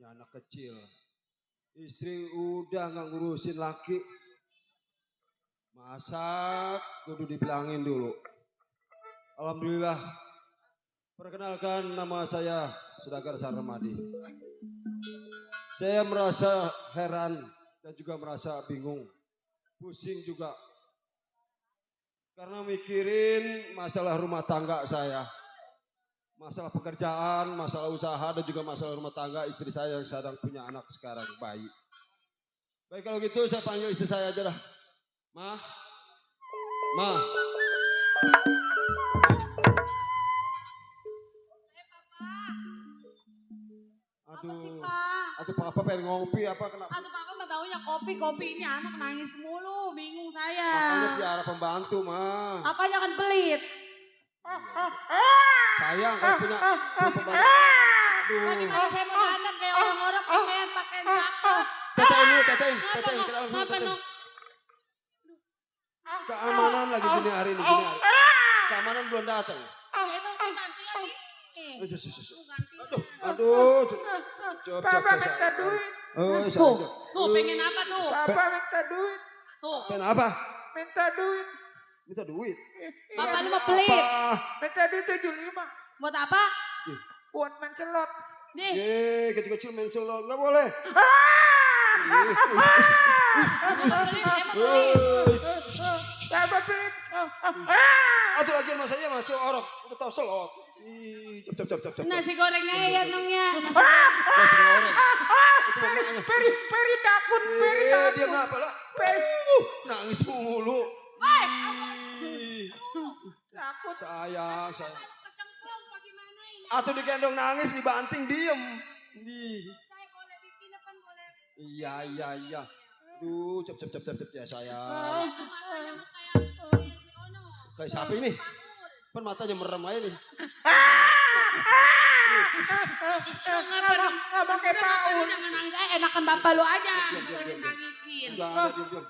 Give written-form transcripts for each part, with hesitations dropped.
punya anak kecil. Istri udah nggak ngurusin laki. Masak, kudu dibilangin dulu. Alhamdulillah. Perkenalkan, nama saya Sudakar Sarmadi. Saya merasa heran dan juga merasa bingung. Pusing juga. Karena mikirin masalah rumah tangga saya. Masalah pekerjaan, masalah usaha dan juga masalah rumah tangga istri saya yang sedang punya anak sekarang, bayi. Baik kalau gitu saya panggil istri saya aja dah. Ma, Ma. Aduh, aduh papa pengen ngopi apa kenapa? Aduh papa mah taunya kopi ini anak nangis mulu, bingung saya. Makanya piara pembantu mah. Apanya kan pelit. Sayang kalau punya pembantu. Aduh. Bagaimana saya mau dandan kayak orang-orang pakaian cakep. Tetein, Kenapa no? Keamanan lagi gini hari ini. Keamanan belum datang. Itu ganti lagi. Aduh. Coba minta duit. Tuh pengen apa tuh? Papa minta duit. Tuh. Pengen apa? Minta duit. Bapak lu mah pelit. Minta duit 75. Buat apa? Buat mencelot. Nih. Kecil-kecil main solo nggak boleh. Papa pelit. Atau lagi masanya masuk orang udah tahu selot. Cep. Nasi gorengnya ya dong ya. Nasi goreng. Itu makanya. Peri takut. Dia kenapa lah? Nangis mulu. Takut. Sayang. Atau digendong nangis dibanting diem. Saya boleh bikin apa boleh? Iya. Duh, cep ya sayang. Kayak siapa ini? Kan matanya merem aja nih. Nggak pakai paul. Jangan nangis, enakan bapak lu aja. Jangan nangisin. Enggak ada diam.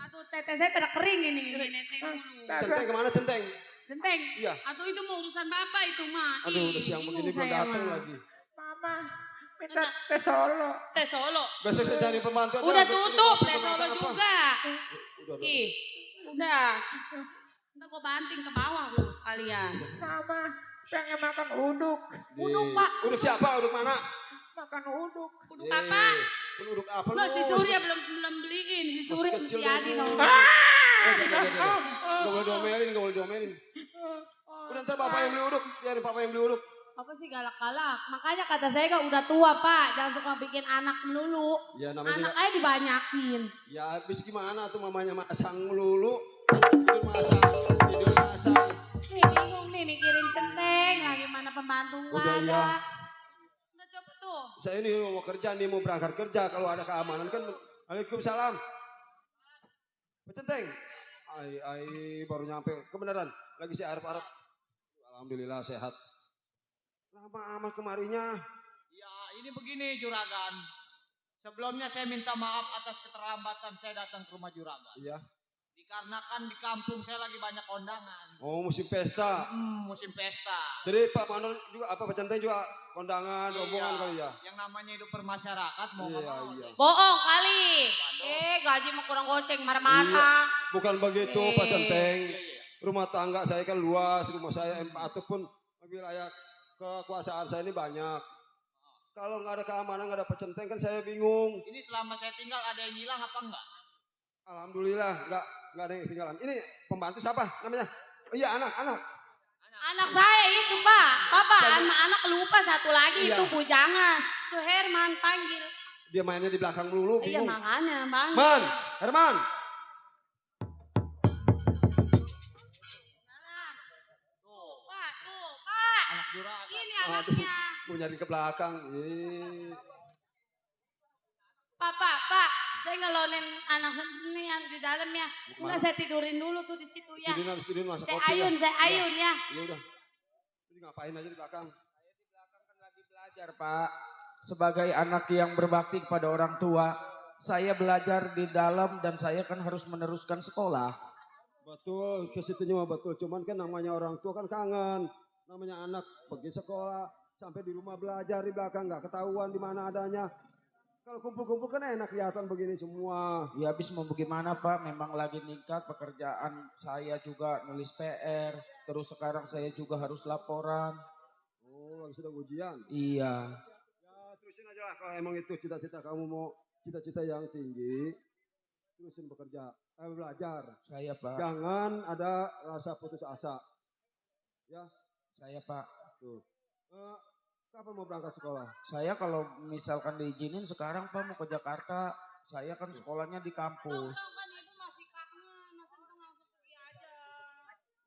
Aduh teteh saya pada kering ini neteng dulu. Centeng kemana centeng? Centeng. Iya. Atau itu mau urusan bapak itu mah. Aduh udah siang begini belum datang lagi. Mama minta teh Solo. Teh Solo. Besok saya cari pembantu. Udah tutup teh Solo juga. Udah. Ih, udah. Ntar gue banting ke bawah lu kalian. Mama pengen makan uduk. Uduk pak. Uduk siapa? Uduk mana? Makan uduk. Uduk apa? Uduk apa lu? Lo si Surya belum beliin. Si Surya mesti jadi dong. Gak boleh diomelin. Udah ntar bapak yang beli uduk. Biarin papa yang beli uduk. Apa sih galak-galak? Makanya kata saya kan udah tua pak. Jangan suka bikin anak melulu. Ya namanya Anak aja dibanyakin. ya habis gimana tuh mamanya masang melulu. Tidur masak. Nih bingung nih mikirin centeng. Lagi mana pembantu nggak Udah, ada. iya. Udah coba tuh. Saya ini mau kerja nih, mau berangkat kerja. Kalau ada keamanan kan. Waalaikumsalam. Centeng. Ai baru nyampe. Kebenaran. Lagi si Arab. Alhamdulillah sehat. Lama amat kemarinya. Ya ini begini Juragan. Sebelumnya saya minta maaf atas keterlambatan saya datang ke rumah Juragan. Iya. Dikarenakan di kampung saya lagi banyak kondangan. Oh musim pesta. Musim pesta. Jadi Pak Manor juga apa Pak Centeng juga kondangan, Iya, rombongan kali ya. Yang namanya hidup bermasyarakat mau nggak Iya, mau. iya. Bohong kali. Waduh. Gaji mah kurang goceng marah-marah. Bukan begitu Pak Centeng. Iya, iya. Rumah tangga saya kan luas, rumah saya ataupun wilayah kekuasaan saya ini banyak. Kalau nggak ada keamanan, nggak ada Pak Centeng kan saya bingung. Ini selama saya tinggal ada yang hilang apa enggak? Alhamdulillah nggak ada yang ketinggalan. Ini pembantu siapa namanya? Oh, iya anak. Anak saya itu pak. Bapak anak lupa satu lagi Iya. itu bujangan. Suherman panggil. Dia mainnya di belakang dulu, Iya bingung. makanya bang. Herman. Pak. Anak Juragan. Ini anaknya. Mau nyari ke belakang. Pak. Saya ngelonin anak ini yang di dalam ya. Enggak saya tidurin dulu tuh di situ ya. Tidurin masak Saya kopi. ayun ya. Ya udah. Jadi ngapain aja di belakang? Saya di belakang kan lagi belajar, Pak. Sebagai anak yang berbakti kepada orang tua, saya belajar di dalam dan saya kan harus meneruskan sekolah. Betul, ke situnya mah betul. Cuman kan namanya orang tua kan kangen. Namanya anak pergi sekolah. Sampai di rumah belajar di belakang nggak ketahuan di mana adanya. Kalau kumpul-kumpul kan enak kelihatan begini semua. Ya habis mau bagaimana Pak, memang lagi meningkat pekerjaan saya juga nulis PR. Terus sekarang saya juga harus laporan. Oh, lagi sedang ujian. Iya, Ya terusin aja lah kalau emang itu cita-cita kamu mau cita-cita yang tinggi. Terusin bekerja, belajar. saya Pak. Jangan ada rasa putus asa. Ya, Saya Pak. tuh. Kapan mau berangkat sekolah? Saya kalau misalkan diizinin sekarang Pak mau ke Jakarta. Saya kan sekolahnya di kampus. Kan ibu masih kangen, langsung langsung pergi aja.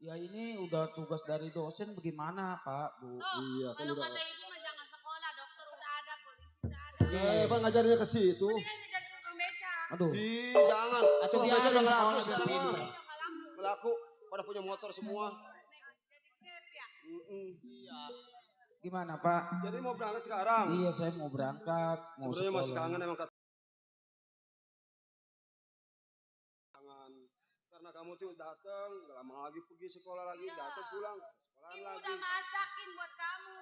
Ya ini udah tugas dari dosen bagaimana Pak, Bu? Tuh, Iya, kan kalau udah. kata ibu mah jangan sekolah, dokter udah ada, polisi udah ada. Kan ngajarinnya ke situ. Mendingan jadi tukang beca. Aduh, Jangan. Atau Tukang biarin beca udah sekolah ngelaku biar sekarang tidur. mah. Ngelaku, pada punya motor semua. Jadi grab ya. Iya. gimana Pak? Jadi mau berangkat sekarang. Iya saya mau berangkat, mau Sebenarnya masih sekolah. kangen emang kangen. Karena kamu tuh datang, gak lama lagi pergi sekolah lagi, Iya. datang pulang, sekolahan Ibu lagi. udah masakin buat kamu.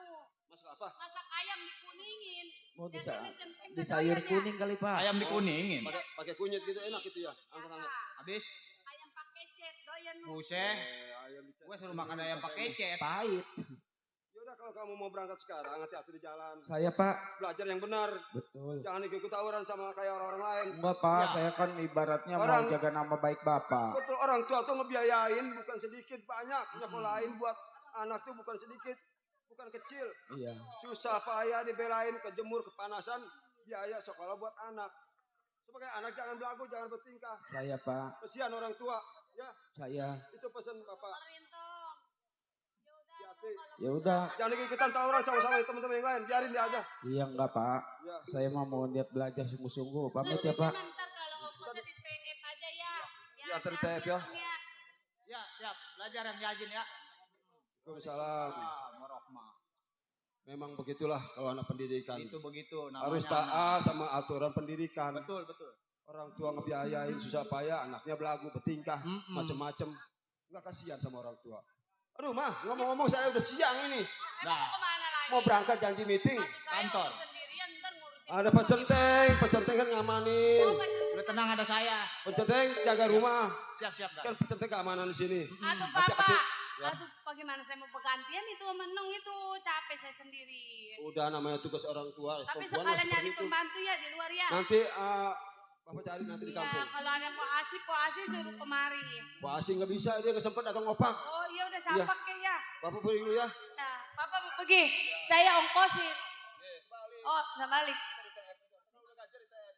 Masak apa? Masak ayam dikuningin. Mau Yang bisa centeng di sayur kedoyanya. kuning kali Pak. Ayam dikuningin. Pakai kunyit gitu enak gitu ya. Angkat-angkat. Apa? Habis Ayam pakai cet, doyan lu. buset. Ayam dicet. Gue suruh makan ayam pakai cet. Pahit. Yaudah kalau kamu mau berangkat sekarang, hati-hati di jalan. Saya Pak, Belajar yang benar. betul. Jangan ikut tawuran sama kayak orang-orang lain. Enggak Pak, Ya. saya kan ibaratnya Orang- mau jaga nama baik Bapak. Betul, orang tua tuh ngebiayain bukan sedikit, banyak. Nyekolahin buat anak tuh bukan sedikit, bukan kecil. Iya, Susah payah dibelain, kejemur, kepanasan, biaya sekolah buat anak. Sebagai anak jangan belagu, jangan bertingkah. saya Pak, Kesian orang tua, ya saya. itu pesan bapak. Perintah. Ya udah, Hati-hati. Ya udah, Jangan ikutan tawuran sama-sama teman-teman yang lain, biarin dia aja. iya enggak Pak. Ya. Saya mau niat belajar sungguh-sungguh. Pamit ya Nanti Pak. ntar kalau ongkosnya di TF aja ya. Ya, ntar di TF ya. Ya, siap. Belajar yang rajin ya. Waalaikumsalam. Warahmah. Memang begitulah kalau anak pendidikan. Itu begitu namanya. Harus taat sama aturan pendidikan. Betul, betul. Orang tua ngebiayain susah payah, anaknya belagu, bertingkah, Mm-mm. macem-macem. Enggak kasihan sama orang tua. Aduh mah, ngomong-ngomong saya udah siang ini. Nah, Kemana lagi? Mau berangkat janji meeting. Maksud saya Kantor. udah sendirian ntar ngurusin. Ada Pak Centeng kan ngamanin. Oh, Pak Centeng. udah tenang ada saya. Pak Centeng jaga rumah. Siap, siap, Kan Dan. Pak Centeng keamanan di sini. Aduh Hati-hati. Bapak. Ya. Aduh bagaimana saya mau bergantian itu menung itu. Capek saya sendiri. Udah namanya tugas orang tua. Tapi Perempuan sekalian mah nyari seperti itu. pembantu ya di luar ya. Nanti Bapak cari nanti di Ya, kampung. kalau ada mau asih suruh kemari. Wah asing nggak bisa, dia nggak sempat dagang opak. Oh iya udah sampak ya. Bapak pergi dulu ya. Nah, Papa mau pergi. Saya ongkosin. Oh, nggak balik.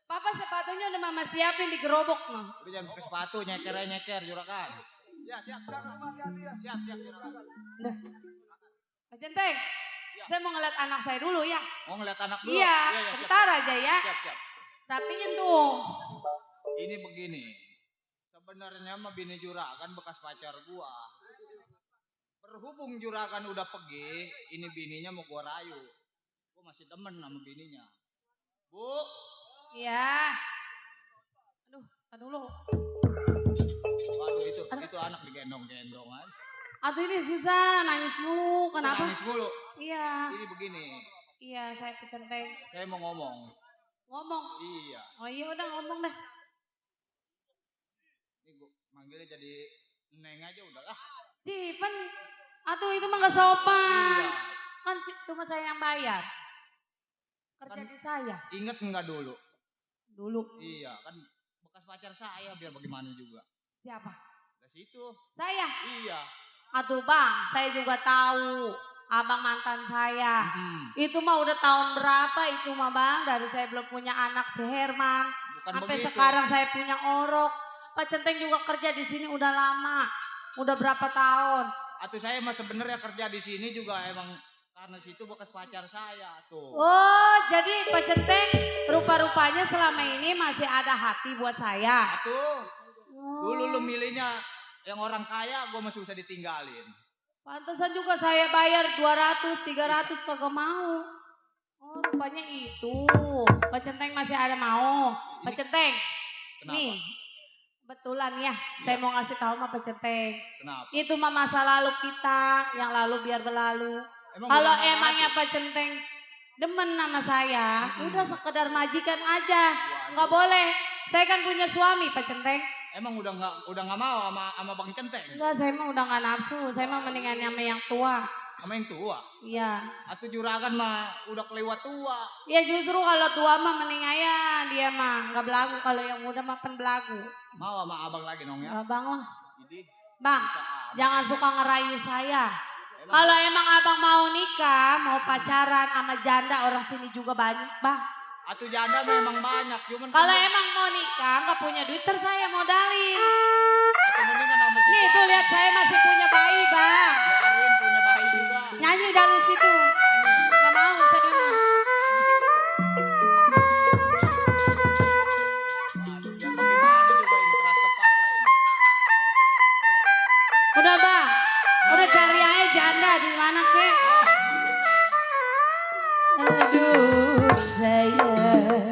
Papa sepatunya udah mama siapin di gerobok noh. Udah jangan pakai sepatu, nyeker juragan. Ya, siap. Siap, siap, juragan. Udah. Pak Centeng, saya mau ngeliat anak saya dulu ya. Mau ngeliat anak dulu? Iya, siap, bentar aja ya. Siap, siap. Rapiin tuh. Ini begini. Sebenarnya mah bini juragan bekas pacar gua. Berhubung juragan udah pergi, ini bininya mau gua rayu. Gua masih demen sama bininya. Bu, Iya. Aduh dulu. waduh itu anak digendong-gendongan. Aduh ini susah, nangis mulu. Kenapa? Nangis mulu. Iya. Ini begini, Iya, saya Pak Centeng. saya mau ngomong. Ngomong. Iya, Oh iya udah ngomong dah. ini gua manggilnya jadi Neng aja udahlah. Cipen. Aduh itu mah gak sopan. Iya. Kan itu mah saya yang bayar. Kerja Kan- di saya. Ingat nggak dulu? Dulu. Iya, kan bekas pacar saya biar bagaimana juga. Siapa? Dari situ. Saya. Iya. Aduh bang, saya juga tahu. Abang mantan saya. Mm-mm. Itu mah udah tahun berapa itu mah bang. Dari saya belum punya anak si Herman. Bukan Sampai begitu. sekarang saya punya orok. Pak Centeng juga kerja di sini udah lama. Udah berapa tahun. Atau saya mah sebenarnya kerja di sini juga emang karena situ bekas pacar saya tuh. Oh jadi Pak Centeng rupa-rupanya selama ini masih ada hati buat saya. Atuh, Oh, dulu lu milihnya yang orang kaya, gue masih usah ditinggalin. pantesan juga saya bayar 200, 300 kagak mau. Oh rupanya itu. Pak Centeng masih ada mau. Pak Centeng, Kenapa? nih. Betulan ya, saya mau ngasih tahu sama Pak Centeng. Kenapa? Itu mah masa lalu kita, yang lalu biar berlalu. Emang Kalau udah nggak emangnya mati? Pak Centeng demen sama saya, udah sekedar majikan aja. Nggak boleh. Saya kan punya suami Pak Centeng. Emang udah nggak mau sama Bang Centeng? Enggak, saya mah udah nggak nafsu. Saya mah mendingan sama yang tua. Sama yang tua? Iya. Atau juragan mah udah kelewat tua? Ya justru kalau tua mah mending ya dia mah nggak belagu. Kalau yang muda mah pen belagu. Mau sama abang lagi nong ya? Abang lah. Jadi Bang, bisa abang. jangan suka ngerayu saya. Emang Kalau emang abang mau nikah, mau pacaran sama janda orang sini juga banyak, Bang. Atuh janda memang banyak, cuman Kalau emang mau nikah, nggak punya duit, saya modalin. atau mendingan sama si Nih tuh lihat saya masih punya bayi, Bang. Biarin punya bayi juga. Nyanyi dari situ. Nggak mau saya mah. Waduh, biar bagaimana juga ini keras kepala ini. Udah, Bang. Udah cari aja janda di mana kek. Aduh, sayang.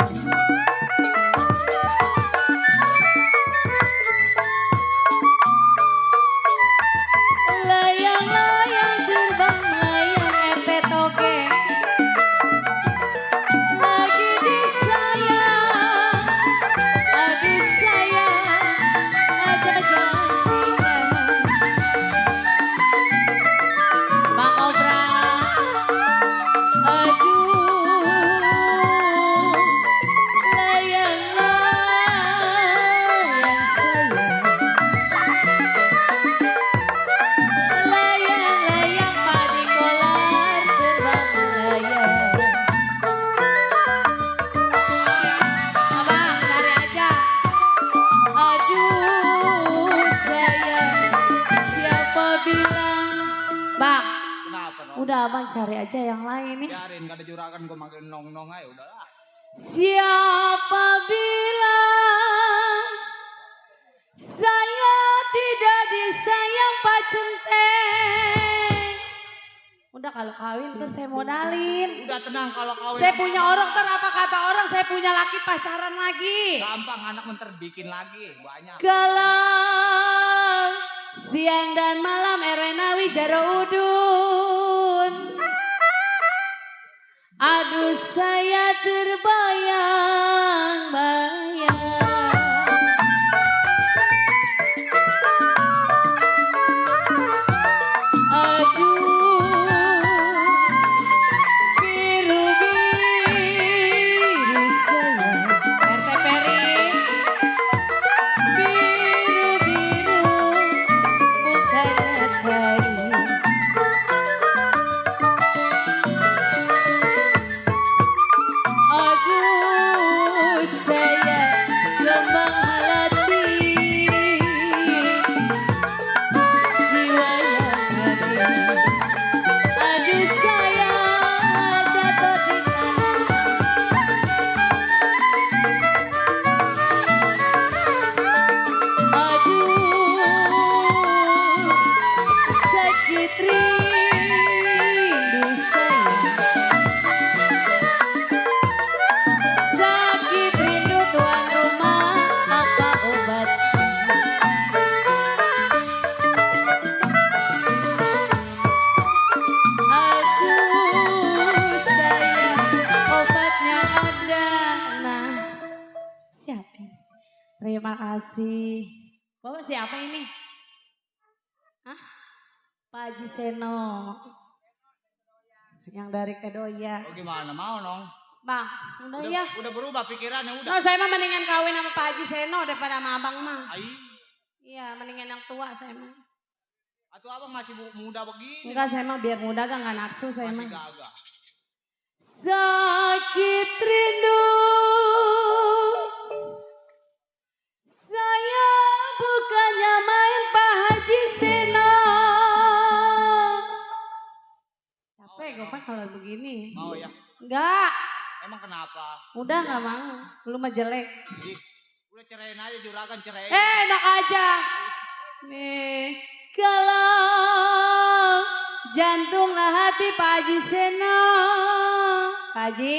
Layang-layang terbang layang empet oke. Lagi disayang, aduh sayang, ada gantinya. Bang Obra, aduh, layang-layang sayang. Layang-layang padi kolar terbang melayang. Abang, cari aja. Aduh, sayang, siapa bilang? Bang, Kenapa nong? udah abang cari aja yang lain nih. Biarin, gak ada juragan gue manggil nong-nong aja udahlah. Siapa bilang saya tidak disayang Pak Centeng? Udah kalau kawin terus saya modalin. Udah tenang kalau kawin. Saya sama punya abang orang mah. ter apa kata orang saya punya laki pacaran lagi. Gampang anak menterbikin lagi banyak. Kalau siang dan malam Erwenawi Jaro Udun. Aduh saya terbayang-bayang. Aduh biru-biru sayang. RT Peri. Biru-biru bukannya kayu. Aduh sayang kembang melati. Jiwa yang gadis. Aduh sayang jatuh di tanah. Aduh sakit rindu sayang. Sakit rindu tuan rumah apa obatnya? Aduh sayang obatnya ada. Nah siapa? Terima kasih. Bapak siapa ini? Hah? Pak Haji Seno. Yang dari Kedoya. Oh gimana mau nong? Bang, udah ya. Udah berubah pikirannya udah. No, saya mah mendingan kawin sama Pak Haji Seno daripada sama abang mah. Ai, Iya, mendingan yang tua saya mah. atau abang masih muda begini. Enggak, saya mah biar muda kan nggak nafsu saya Masih mah. gagah. Sakit rindu. Saya bukannya main Pak Haji Seno. Capek gue Pak kalau begini. Mau ya? Enggak, Emang kenapa? udah nggak mau. Lu mah jelek. Ih, udah ceraiin aja juragan ceraiin. Enak aja. Nih, kalau jantunglah hati Pak Haji Seno. Pak Haji,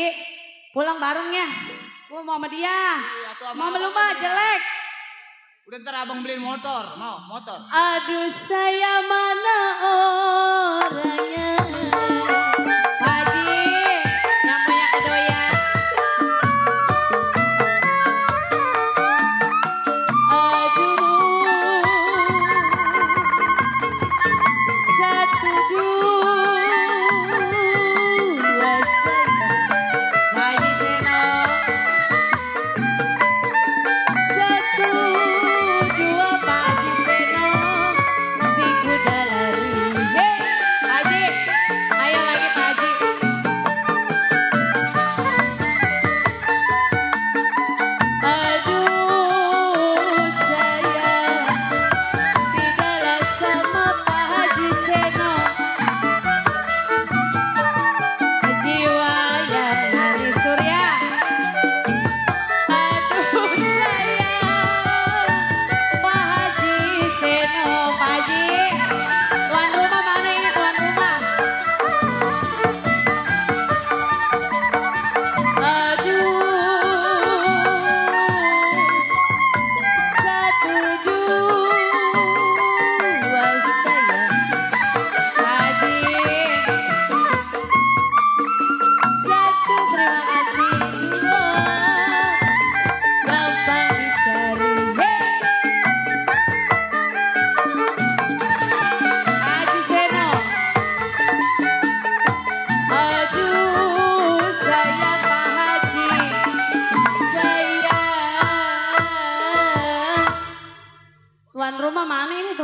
pulang bareng ya. Gua mau sama dia. Iya, tuh Mau abang lu mah aja. jelek. Udah ntar abang beliin motor, mau motor. Aduh saya mana orangnya.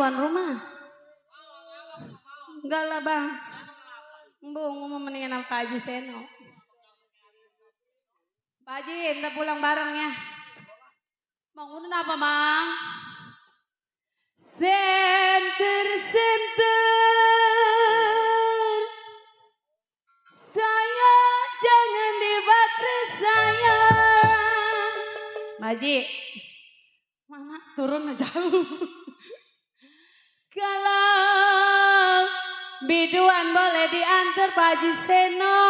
tuan rumah? Enggak lah bang. Bung mau mendingan sama Pak Haji Seno. Pak Haji, kita pulang bareng ya. Bang Udin apa bang? Senter. Saya jangan di baterai saya. Pak Haji, mana turun jauh. Kalau biduan boleh diantar Pak Haji Seno.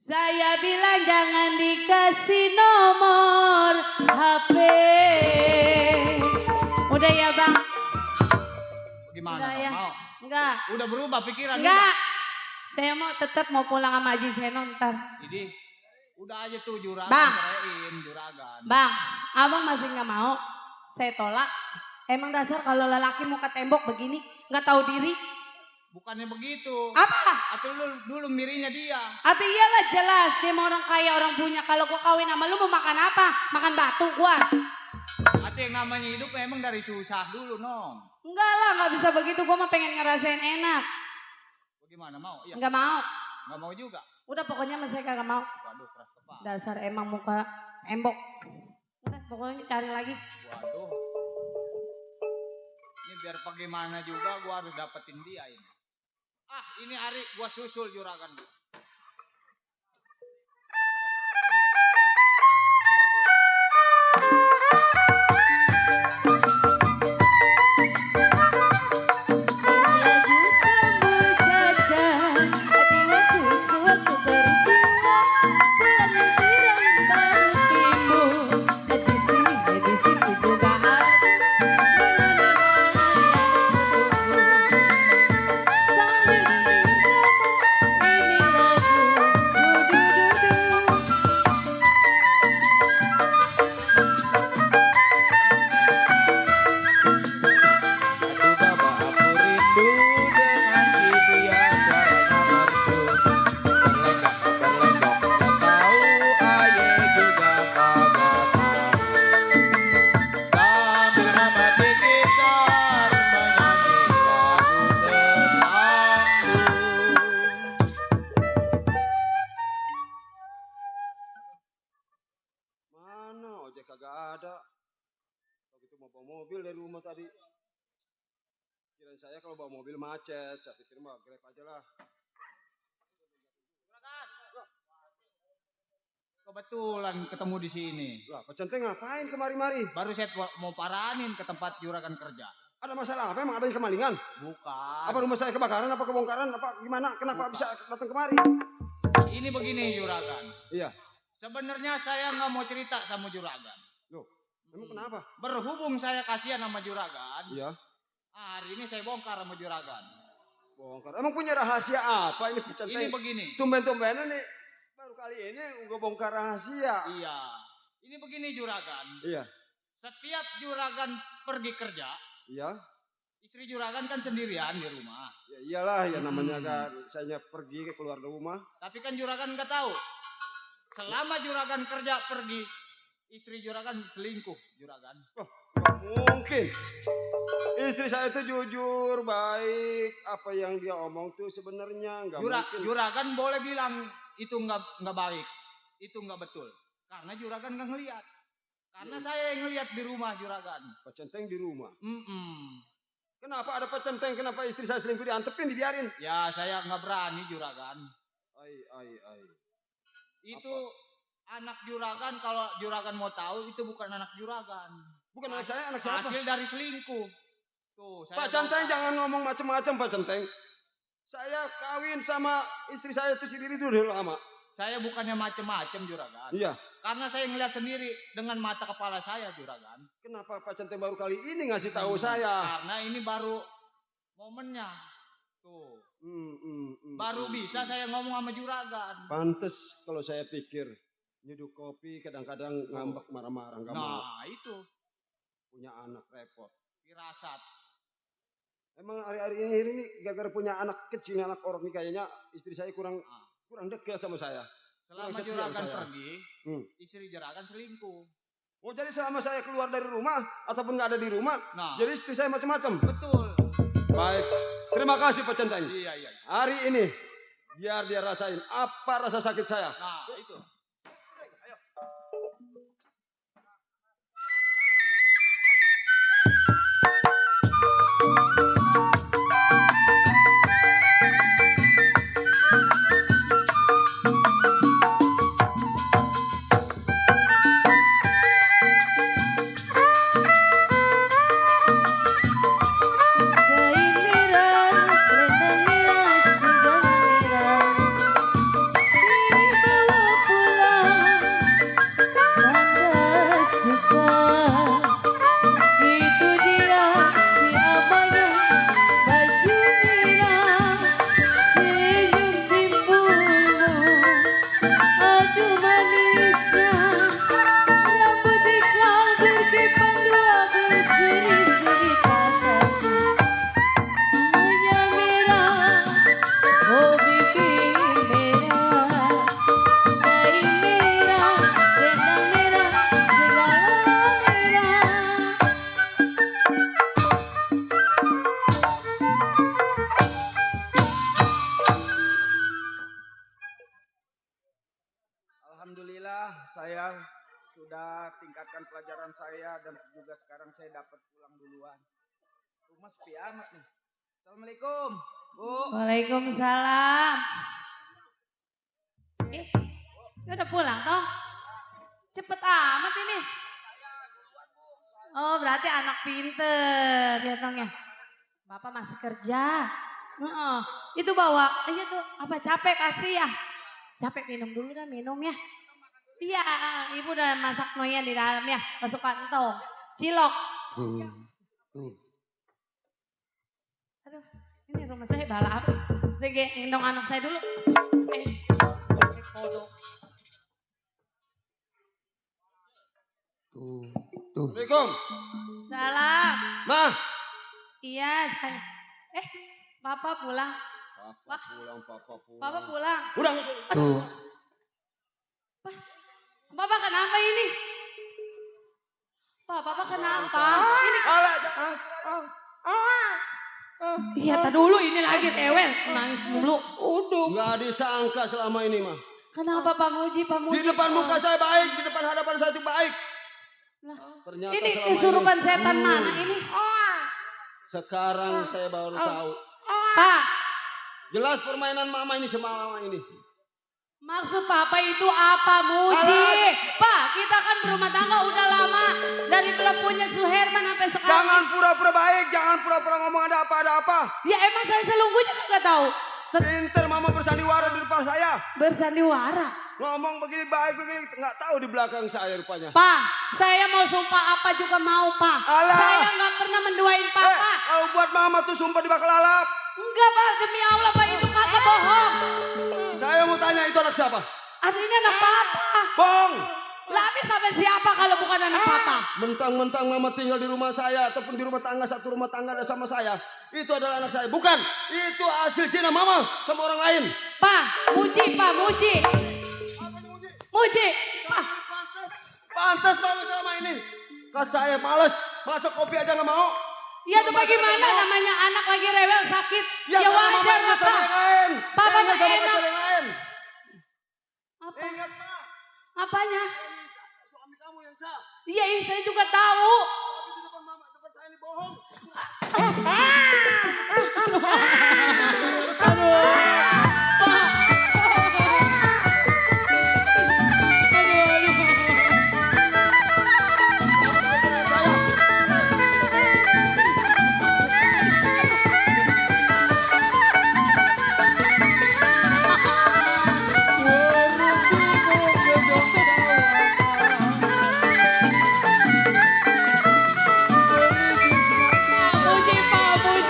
Saya bilang jangan dikasih nomor HP. Udah ya bang? Gimana Udah dong, ya? mau? Enggak. Udah berubah pikiran? Enggak. Saya mau tetap mau pulang sama Haji Seno ntar. Jadi udah aja tuh juragan, Bang. ceraiin juragan. Bang, abang masih nggak mau? Saya tolak. Emang dasar kalau lelaki muka tembok begini nggak tahu diri? Bukannya begitu. Apa? Atau dulu mirinya dia. Atau iyalah jelas dia mau orang kaya orang punya. Kalau gua kawin sama lu mau makan apa? Makan batu gua. Atau yang namanya hidup memang dari susah dulu, Nong. Enggak lah, nggak bisa begitu. Gua mah pengen ngerasain enak. Bagaimana, mau? Iya. Nggak mau. Nggak mau juga. Udah pokoknya mas saya kagak mau. Waduh, keras kepala. Dasar emang muka tembok. Udah pokoknya cari lagi. Waduh. Ini biar bagaimana juga gua harus dapetin dia ini. Ah, ini Ari gua susul juragan. Lagu sambal jajan, hati waktu sewaktu peristiwa, bulan yang terang baru timbul, di sini di situ juga ada, sambil bersama ini lagu du. Aduh baba aku rindu dengan si dia suaranya merdu. Berlenggak gak tahu aye juga kagak tahu. Sambil memetik gitar menyanyi lagu setangguh. Mana ojek kagak ada. Kalau gitu mau bawa mobil dari rumah tadi. Kirain saya kalau bawa mobil macet, saya pikir mah Grab aja lah. Kebetulan ketemu di sini. Lah, Pak Centeng ngapain kemari-mari? Baru saya mau paranin ke tempat juragan kerja. Ada masalah apa? Emang ada yang kemalingan? Bukan. Apa rumah saya kebakaran? Apa kebongkaran? Apa gimana? Kenapa bisa datang kemari? Ini begini juragan. Iya. Sebenarnya saya nggak mau cerita sama juragan. Loh, emang kenapa? Berhubung saya kasihan sama juragan, Iya. hari ini saya bongkar sama juragan. Bongkar. Emang punya rahasia apa ini Pak Ini Centeng? begini. Tumben-tumbenan nih. Baru kali ini gue bongkar rahasia. Iya. Ini begini juragan. Iya. Setiap juragan pergi kerja, Iya. istri juragan kan sendirian di rumah. Ya iyalah ya namanya kan saya pergi ke keluar rumah. Tapi kan juragan nggak tahu. Selama juragan kerja pergi, istri juragan selingkuh juragan. Gak mungkin. Istri saya itu jujur, baik. Apa yang dia omong tuh sebenarnya nggak mungkin. Juragan boleh bilang itu nggak baik, itu nggak betul. Karena juragan nggak ngelihat. Karena saya yang ngelihat di rumah juragan. Pak Centeng di rumah. Mm-mm. Kenapa ada Pak Centeng? Kenapa istri saya selingkuh diantepin, dibiarin? Ya saya nggak berani juragan. Ai. Itu anak juragan, kalau juragan mau tahu itu bukan anak juragan. Bukan anak saya, anak siapa? Hasil dari selingkuh. Tuh, saya Pak Centeng bongkar. jangan ngomong macam-macam Pak Centeng. Saya kawin sama istri saya itu sendiri dulu lama. Saya bukannya macem-macem juragan. Iya. Karena saya ngeliat sendiri dengan mata kepala saya juragan. Kenapa Pak Centeng baru kali ini ngasih tahu saya? Karena ini baru momennya. Tuh. Baru bisa saya ngomong sama juragan. Pantes kalau saya pikir nyuduk kopi kadang-kadang ngambek marah-marah nggak mau Nah itu punya anak repot. firasat. Emang hari-hari ini gara-gara punya anak kecil anak orang ini kayaknya istri saya kurang dekat sama saya. Selama Kurang setia juragan saya. pergi, istri juragan selingkuh. Oh jadi selama saya keluar dari rumah ataupun nggak ada di rumah, Nah. jadi istri saya macam-macam. Betul. Baik, terima kasih Pak Centeng. Iya, iya. Hari ini biar dia rasain apa rasa sakit saya. Nah, itu. Kain merah, selendang merah, segala merah dibawa pulang, tanda suka. Itu dia si abangnya, baju merah, senyum simpulmu, aduh manisnya, rambut ikal berkepang dua berseri-seri kasih. Hanya merah, oh bikin merah, kain merah, selendang merah, segala merah. Alhamdulillah saya sudah tingkatkan pelajaran saya dan juga sekarang saya dapat pulang duluan. Rumah sepi amat nih. Assalamualaikum, Bu. Waalaikumsalam. Ya udah pulang toh? Cepet amat ini. Oh berarti anak pinter ya Tong ya. Bapak masih kerja. Heeh. Itu bawa, iya tuh apa capek pasti ya. Capek minum dulu dah minum ya. Iya, ibu udah masak noya di dalam ya. Masuk kantong. Cilok. Aduh, ini rumah saya balap. Saya gendong anak saya dulu. Kodok. Assalamualaikum. Salam. Ma. Iya, saya. Bapak pulang. Papa pulang, papa pulang. Bapak pulang. Udah nggak usah. Tuh. Bapak kenapa ini? Pak, Bapak kenapa? Ini Alah, jangan. iya, tak dulu ini lagi tewel. Nangis mulu. Uduk. Nggak disangka selama ini mah. Kenapa Pak Muji, Pak Muji? Di depan muka saya baik, di depan hadapan saya itu baik. Lah, Ternyata ini selama kesurupan ini, setan mana ini? sekarang saya baru tahu. Pak, Jelas permainan mama ini sama mama ini. maksud Papa itu apa, Muji? Pak, kita kan berumah tangga udah lama. Dari pelepunya Suherman sampai sekarang. Jangan pura-pura baik, jangan pura-pura ngomong ada apa. Ya emang saya selungguhnya kagak tahu. Pinter mama bersandiwara di depan saya. Bersandiwara. Ngomong begini baik begini, nggak tahu di belakang saya rupanya. Pak, saya mau sumpah apa juga mau, Pak. Alah. Saya nggak pernah menduain Papa. Kalau buat mama tuh sumpah dibakal lalap. Enggak, Pak, demi Allah, Pak, itu kagak bohong. Saya mau tanya itu anak siapa? Aduh, ini anak Papa. Bohong. Lah, habis sampai siapa kalau bukan anak Papa? Mentang-mentang mama tinggal di rumah saya ataupun di rumah tangga satu rumah tangga sama saya, itu adalah anak saya. Bukan, itu hasil zina mama sama orang lain. Pak, Muji, Pak, Muji. Muji, Pak. Pantas banget selama ini. Kan saya males, masak kopi aja nggak mau. Ya tuh bagaimana namanya anak lagi rewel sakit. Ya karena mama wajar ingat lah, sama Pak. yang lain. Papa Ingat mah sama enak. pacar yang lain. Apa? Ingat Pak, Apanya? suami kamu yang sah. Iya, saya juga tahu. Tapi di depan mama, depan saya ini bohong. Muji, Pak, Muji.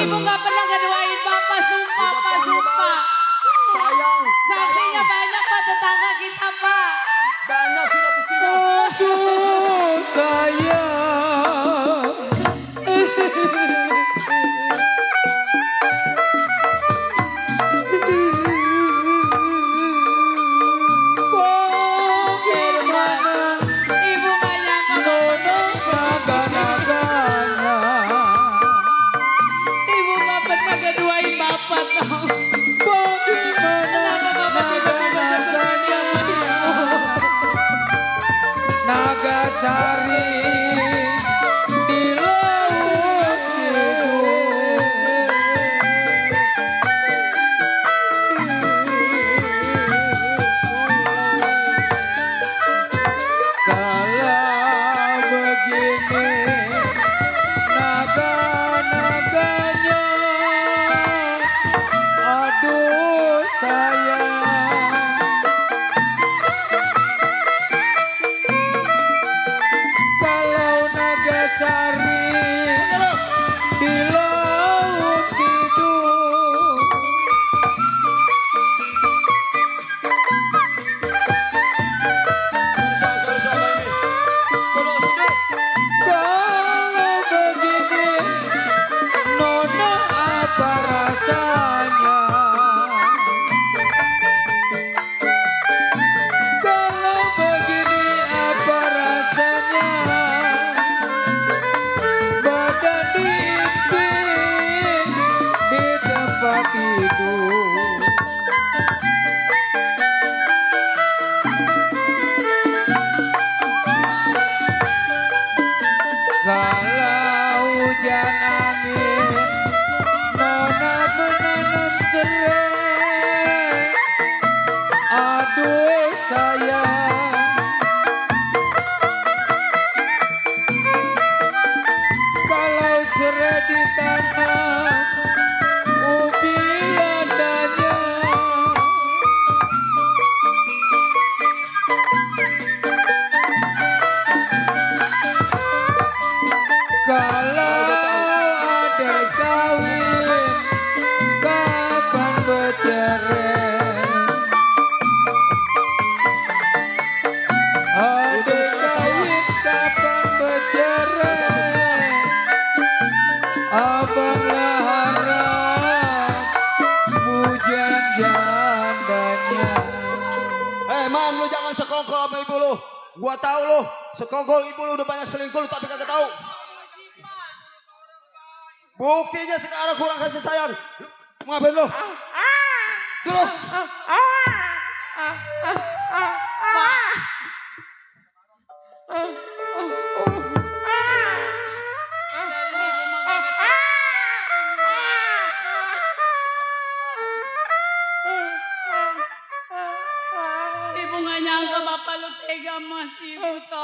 Ibu nggak pernah ngedoain Bapak, sumpah Pak, sumpah. Sayang. Saksinya banyak Pak, tetangga kita Pak. Banyak sudah buktinya. Aduh sayang. Bagaimana Ibu nggak nyangka nono naga-naganya. Ibu nggak pernah ngedoain Bapak tau. Bagaimana Kenapa Bapak tiba-tiba seperti ini? Nagasari di laut hidup. Kalau begini naga-naganya, aduh sayang. Kalau Nagasari di laut hidup. Kalau sama ini. Kalau sudah. Kalau begini Nona apa rasanya? Kalau begini apa rasanya? Badan diimpin di tempat tidur. Kalau hujan angin Nona menanam serai. Aduh sayang. Kalau serai ditanam ubi adanya. Kalau ada kawin, kapan bercerai? Ada kawin, kapan bercerai? Abanglah harap hujan jandanya. Man, lu jangan sekongkol sama ibu lu. Gua tahu lu, sekongkol ibu lu udah banyak selingkuh lu tapi kagak tahu. Buktinya sekarang kurang kasih sayang. Ngapain lu? Dulu. Ibu nggak nyangka Bapak lu tega mas Ibu toh.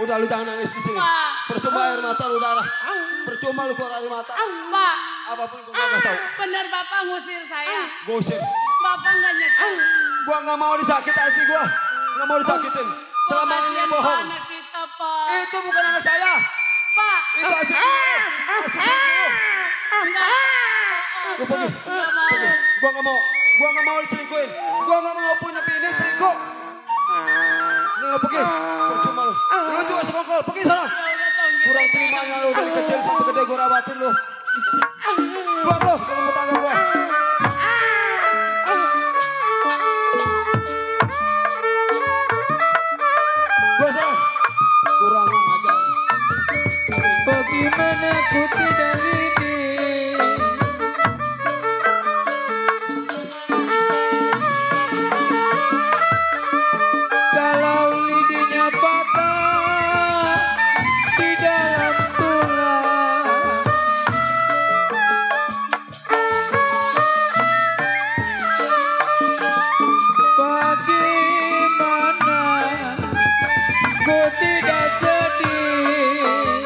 Udah lu jangan nangis di sini. Pak. Percuma air mata lu darah. Percuma lu keluar air mata. Pak, Apapun gua gak tahu. bener Bapak ngusir saya. Gua usir. Bapak nggak nyesel. Gua nggak mau disakit hati gua. Nggak mau disakitin. Selama ini Kasihan bohong. anak kita Pak. Itu bukan anak saya. Pak, Itu hasil sendiri. Hasil sendiri. enggak. Lu pergi. Nggak mau. Pergi. Gua nggak mau. Gua nggak mau diselingkuhin. Gua nggak mau punya bini selingkuh. Nih lu pergi. Percuma lu. Lu juga sekongkol. Pergi sana. Ya udah Tong, gitu. Kurang terimanya lu dari kecil sampai gede gua rawatin lu. Keluar lu ke rumah tangga gua. Gua sana. Kurang ajar. Bagaimana ku tidak lidi? Kalau lidinya patah di dalam tulang. Bagaimana ku tidak sedih?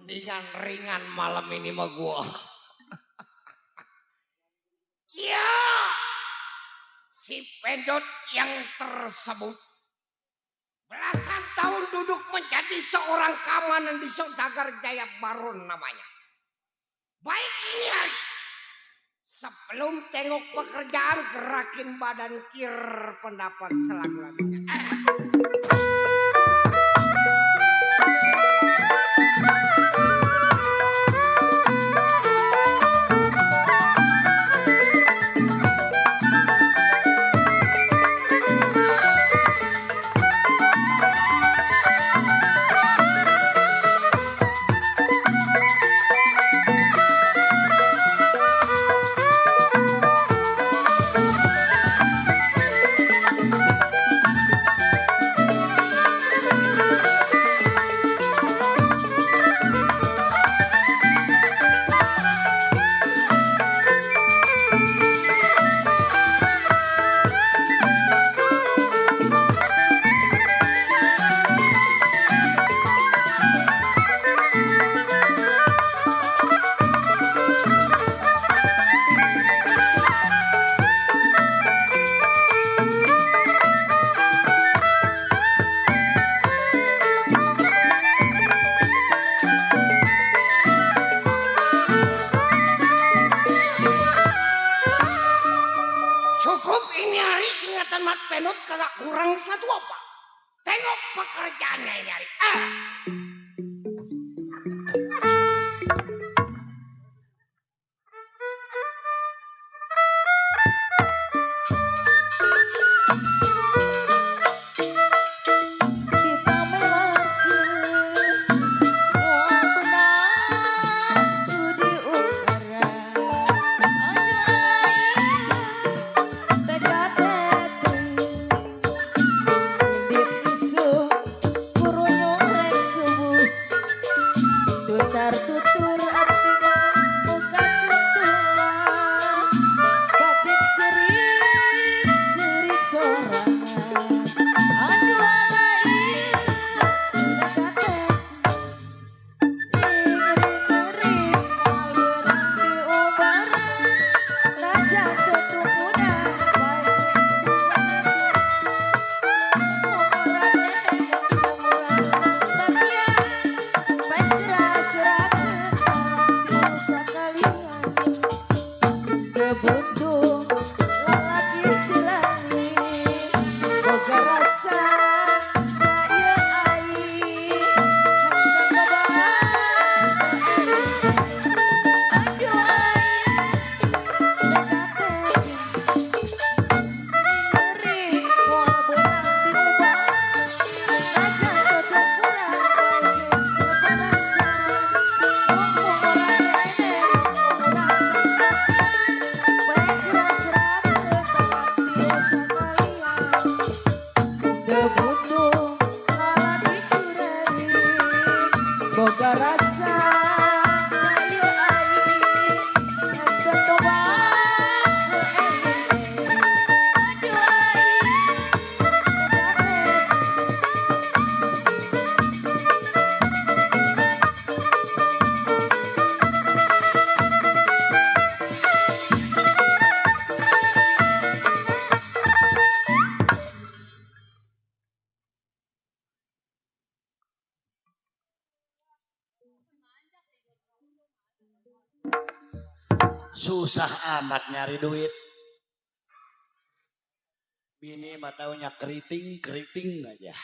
Mendingan ringan malam ini mah gua. Ya, si pedot yang tersebut belasan tahun duduk menjadi seorang keamanan di Saudagar Jaya Baron namanya. Baik ini hari. Sebelum tengok pekerjaan, gerakin badan kir pendapat selagu-lagunya. Cukup ini hari ingatan Mat Penut kagak kurang satu apa. Tengok pekerjaannya ini hari. Susah amat nyari duit. Bini mah taunya keriting aja.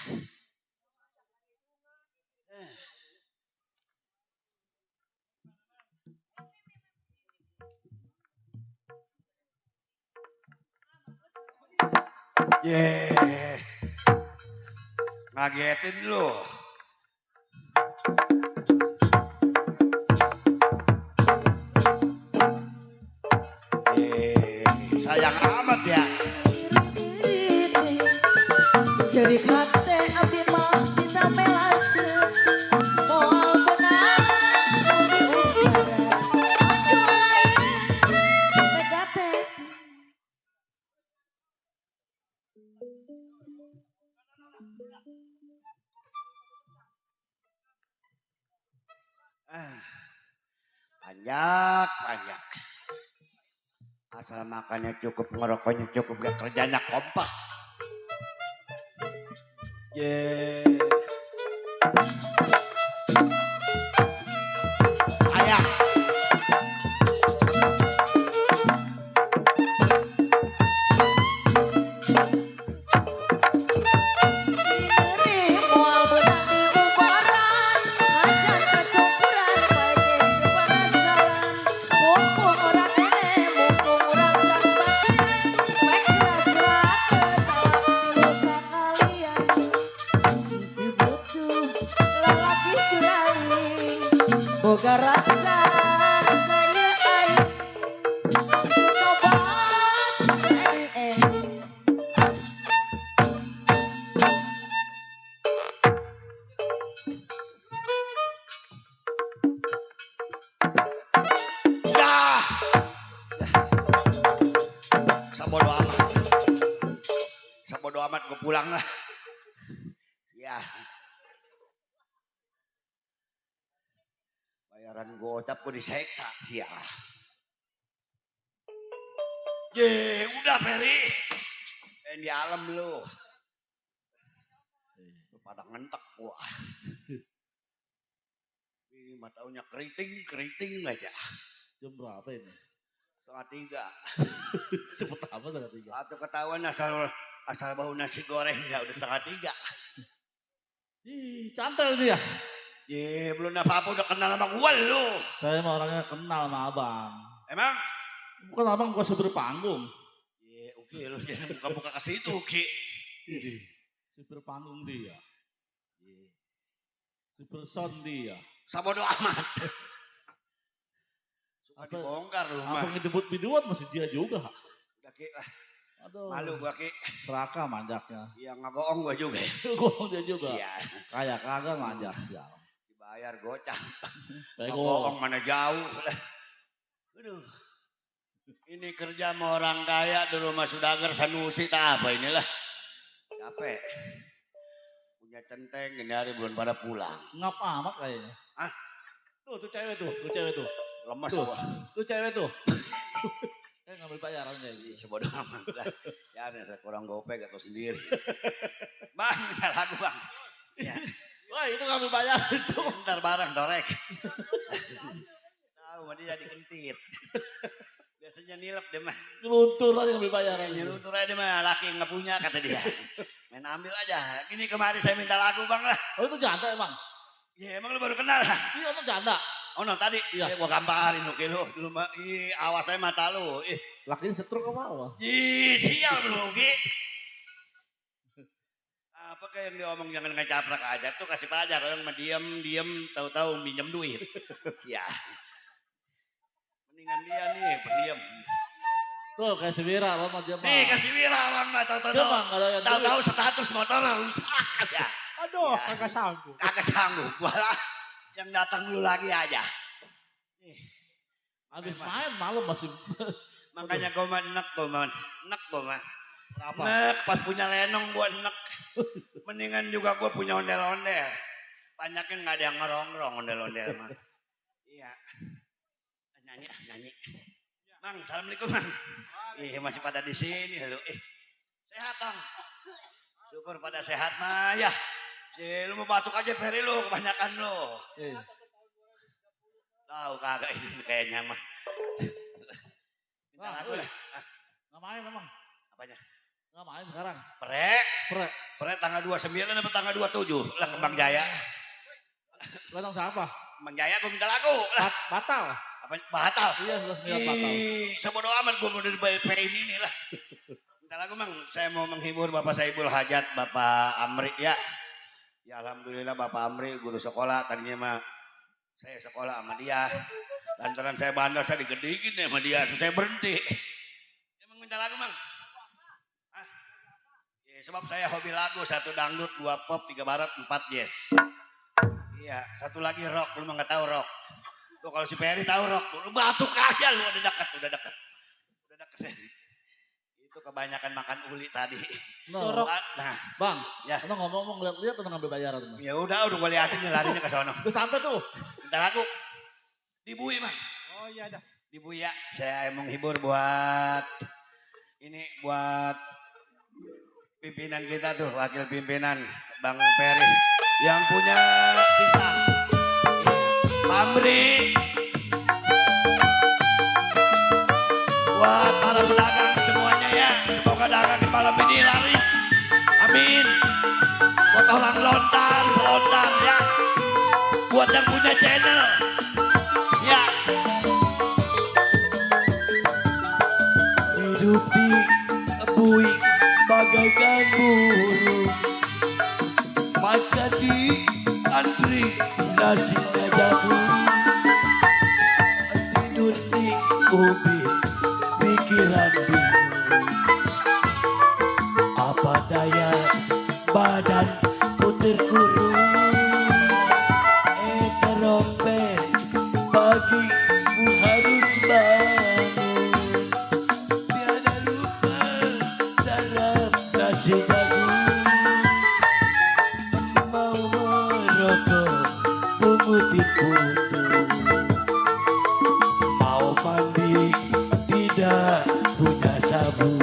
Ye. Ngagetin lu. Sayang amat ya. Jadi kate abdi mah kita melate moal benang di utara ojo lain megate. Banyak. Asal makannya cukup, ngerokoknya cukup, gak kerjanya kompak. Sayang. Diri moal benang di ubaran acan ketumpuran baik kepanasan mumpung orang ini mumpung orang can bagi baik keras ketawa sekalian butuh lalaki curaling boga rasa saya aing tobat Dah. Sabodo amat gue pulang lah. Ya. Bayaran gocap gue diseksa sia. Udah Peri. Di alam lu. Lu pada ngentek gua. Ini matanya keriting aja. Jam berapa ini? 2:30. Cepet apa 2:30? Atau ketahuan asal bau nasi goreng ya udah 2:30. Ih, cantel dia. Belum apa-apa udah kenal sama gua lu. Saya mah orangnya kenal sama abang. Emang? Bukan abang gua supir panggung. Oke, lu jangan buka-buka ke situ, Ki. Supir panggung dia. Supir sound dia. Sabodo amat. Suka dibongkar lu mah. Abang ngedebut videoan masih dia juga. Udah Ki lah. Aduh. Malu gua Ki. Seraka manjaknya. Iya ngagoong gua juga. Goong dia juga. Iya. Kayak kagak manjak. Dibayar gocap. Goong mana jauh. Aduh. Ini kerja sama orang kaya di rumah Sudagar Sanusi tak apa inilah. Capek. Punya centeng ini hari belum pada pulang. Ngapa amat kayaknya. Hah? Tuh cewek tuh. Lemas tuh. gua. Tuh cewek tuh. Ngambil bayaran kayak gitu. Sebodoh amat lah. Ya saya kurang gopek atau sendiri. Bang, minta lagu bang. Ya. Wah itu ngambil bayaran itu. Ntar bareng dorek. Tahu dia jadi kentit. Biasanya nilep dia mah. Nyeluntur aja ngambil bayaran. Nyeluntur aja dia mah, laki yang gak punya kata dia. Main ambil aja. Ini kemarin saya minta lagu bang lah. Oh itu janda emang? Iya emang lu baru kenal lah. Iya itu janda. Oh no tadi, iya gua gambarin lu dulu mah. Awas saya mata lu. Lakinya setruk apa apa? Sial lu Ki. Apa kayak yang diomong jangan ngecaprak aja tuh kasih pajar orang mah diem tahu-tahu minjem duit. Sial. Mendingan dia nih pendiam. Tuh kayak si Wira lo mah dia mah. Nih kasih Wira orang mah tahu-tahu status motor rusak aja. Aduh, kagak sanggup. Kagak sanggup. Walah yang datang dulu lagi aja. Habis main malam masih. Makanya gue mah enek gue mah. Kenapa? Nek pas punya lenong gue enek. Mendingan juga gue punya ondel-ondel. Banyaknya nggak ada yang ngerongrong ondel-ondel mah. Iya. Nyanyi. Mang, assalamualaikum mang. Masih pada di sini lu. Sehat dong. Syukur pada sehat mah ya. Lu mau batuk aja Peri lu kebanyakan lu. Tahu kagak ini kayaknya mah. Minta lagu lah. Nggak main emang. Apanya? Nggak main sekarang. Pre tanggal 29 apa tanggal 27 lah ke Bang Jaya. Datang siapa? Bang Jaya gue minta lagu lah. Batal. Apa batal? Iya sudah batal. Sebodoh amat gue mau dari BP ini lah. Minta Minta lagu Mang, saya mau menghibur Bapak Saibul Hajat, Bapak Amri ya. Ya alhamdulillah Bapak Amri guru sekolah, tadinya mah saya sekolah sama dia. Lantaran saya bandel, saya digedikin sama dia, terus saya berhenti. Emang minta lagu Mang? Hah? Ya, sebab saya hobi lagu, 1 dangdut, 2 pop, 3 barat, 4 jazz. Iya, 1 lagi rock, lu mah gak tahu rock. Tuh kalau si Peri tahu rock, lu batuk aja lu, udah dekat. Udah dekat. Itu kebanyakan makan uli tadi. No, nah, Bang, ya. Lo ngomong lihat atau ngambil bayaran? Ya udah gua liatin nih larinya ke sono. Udah sampai tuh. Bentar aku. Dibui Bang. Oh iya dah. Dibui ya. Saya mau menghibur buat buat pimpinan kita tuh, wakil pimpinan Bang Peri yang punya pisang. Pamri. Buat para pedagang semuanya ya, semoga dagang di malam ini laris. Amin. Buat orang selontar ya. Buat yang punya channel. Ya. Hidup di bui bagaikan burung. Makan di antri nasinya jagung. Tidur di ubi pikiran bingung. Apa daya badan ku terkurung. Terompet pagi ku harus bangun. Tiada lupa sarap nasi jagung. Mau merokok pungutin putu. Mau mandi tidak punya sabun.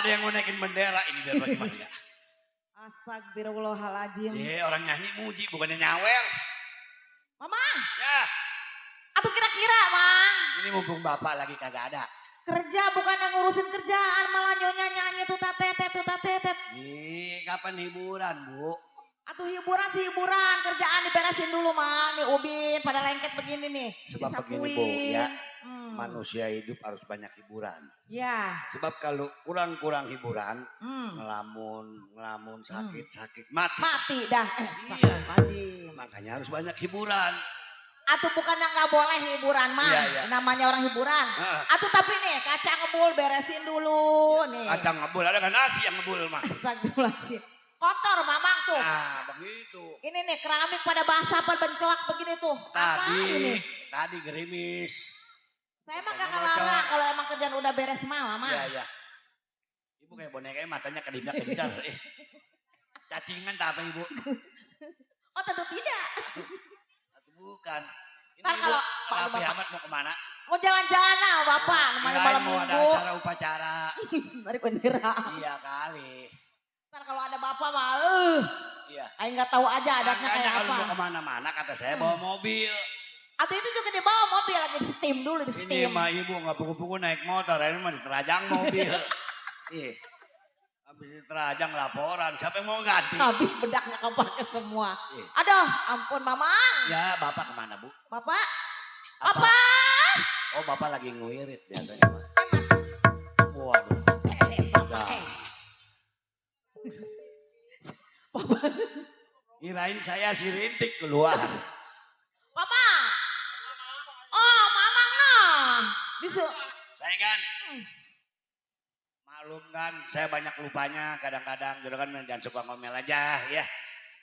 Ada yang mau naikin bendera ini biar bagaimana? Astagfirullahaladzim. Orang nyanyi muji bukannya nyawel. Mama. Ya. Atau kira-kira, Mang. Ini mumpung bapak lagi kagak ada. Kerja bukan yang ngurusin kerjaan, malah nyonya nyanyi tuta-tetet. Kapan hiburan, Bu? Atuh hiburan sih hiburan, kerjaan diberesin dulu, Mang. Nih Ubin pada lengket begini nih. Sebab begini, Bu, ya. Manusia hidup harus banyak hiburan. Ya. Sebab kalau kurang-kurang hiburan, ngelamun sakit mati. Mati dah. Iya. Makanya harus banyak hiburan. Atuh bukan yang nggak boleh hiburan mah, iya. Namanya orang hiburan. Atuh tapi nih kaca ngebul beresin dulu nih. Kaca ngebul ada kan nasi yang ngebul mah. Astagfirullahaladzim. Kotor Mamang tuh. Nah begitu. Ini nih keramik pada basah pada bencoak begini tuh. Tadi gerimis. Saya emang gak ngelarang kalau emang kerjaan udah beres mah, Mama. Iya. Ibu kayak bonekanya matanya kedipnya kejar. Cacingan tak apa Ibu? Oh tentu tidak. Bukan. Ini Ntar Ibu kalau rapi amat mau kemana? Mau jalan-jalan lah Bapak, namanya malam mau ada minggu. acara upacara. Dari bendera. Iya kali. Ntar kalau ada Bapak mah, iya. Ayo nggak tahu aja adatnya kayak apa. Kalau mau kemana-mana kata saya bawa mobil. Atau itu juga dibawa mobil lagi di steam dulu di steam. Ini mah Ibu nggak puku-puku naik motor, ini mah diterajang mobil. Ih. Habis diterajang laporan, siapa yang mau ganti? Habis bedaknya kepake semua. Aduh, ampun Mamang. Ya, Bapak kemana Bu? Bapak? Apa? Oh, Bapak lagi ngewirit biasanya. Waduh. Iya Kirain saya si Rintik keluar. Papa. Oh, mamang nah. Saya kan. Maklum kan, saya banyak lupanya kadang-kadang. Juragan jangan suka ngomel aja ya.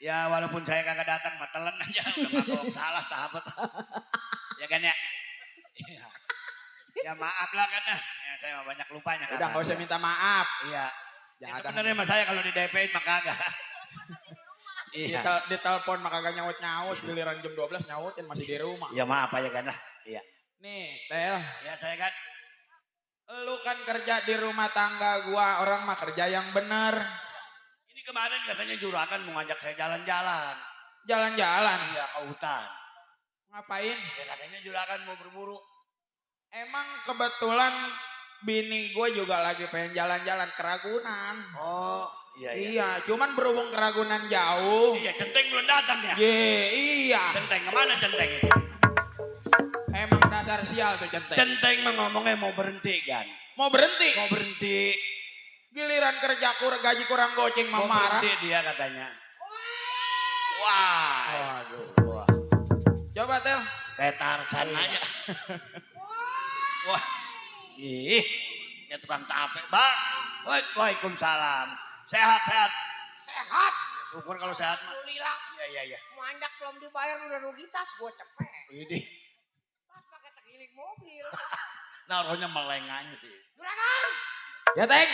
Ya walaupun saya kagak datang, matelen aja. Udah ngomong salah tahap. Ya kan ya. Ya maaf lah kan. Ya, saya banyak lupanya. Udah gak usah minta maaf. Iya. Ya, sebenarnya mas saya kalau di DP-in mah kagak. Iya. Ditelepon mah kagak nyaut-nyaut. Giliran jam 12 nyautin masih di rumah. Ya maaf aja kan lah. Iya. Nih, Tel. Ya saya kan. Lu kan kerja di rumah tangga gua, orang mah kerja yang bener. Ini kemarin katanya juragan mau ngajak saya jalan-jalan. Jalan-jalan? Iya, ke hutan. Ngapain? Ya katanya juragan mau berburu. Emang kebetulan bini gue juga lagi pengen jalan-jalan ke Ragunan. Oh, iya. Iya, cuman berhubung ke Ragunan jauh. Iya, Centeng belum datang ya? Iya. Centeng, kemana Centeng itu? Emang dasar sial tuh Centeng. Centeng mah ngomongnya mau berhenti kan? Mau berhenti? Mau berhenti. Giliran kerja gaji kurang goceng mau marah. Berhenti dia katanya. Wah. Waduh. Wah. Coba Tel. Kayak Tarsan aja. Wah. Ih. Ya tukang tape. Bang. Waalaikumsalam. Sehat. Sehat. Syukur kalau sehat. Alhamdulillah. Iya. Manjak belum dibayar udah rugi tas gue cepet. Ini. Tas pakai tergiling mobil. Naruhnya melenganya sih. Juragan. Ya Teng.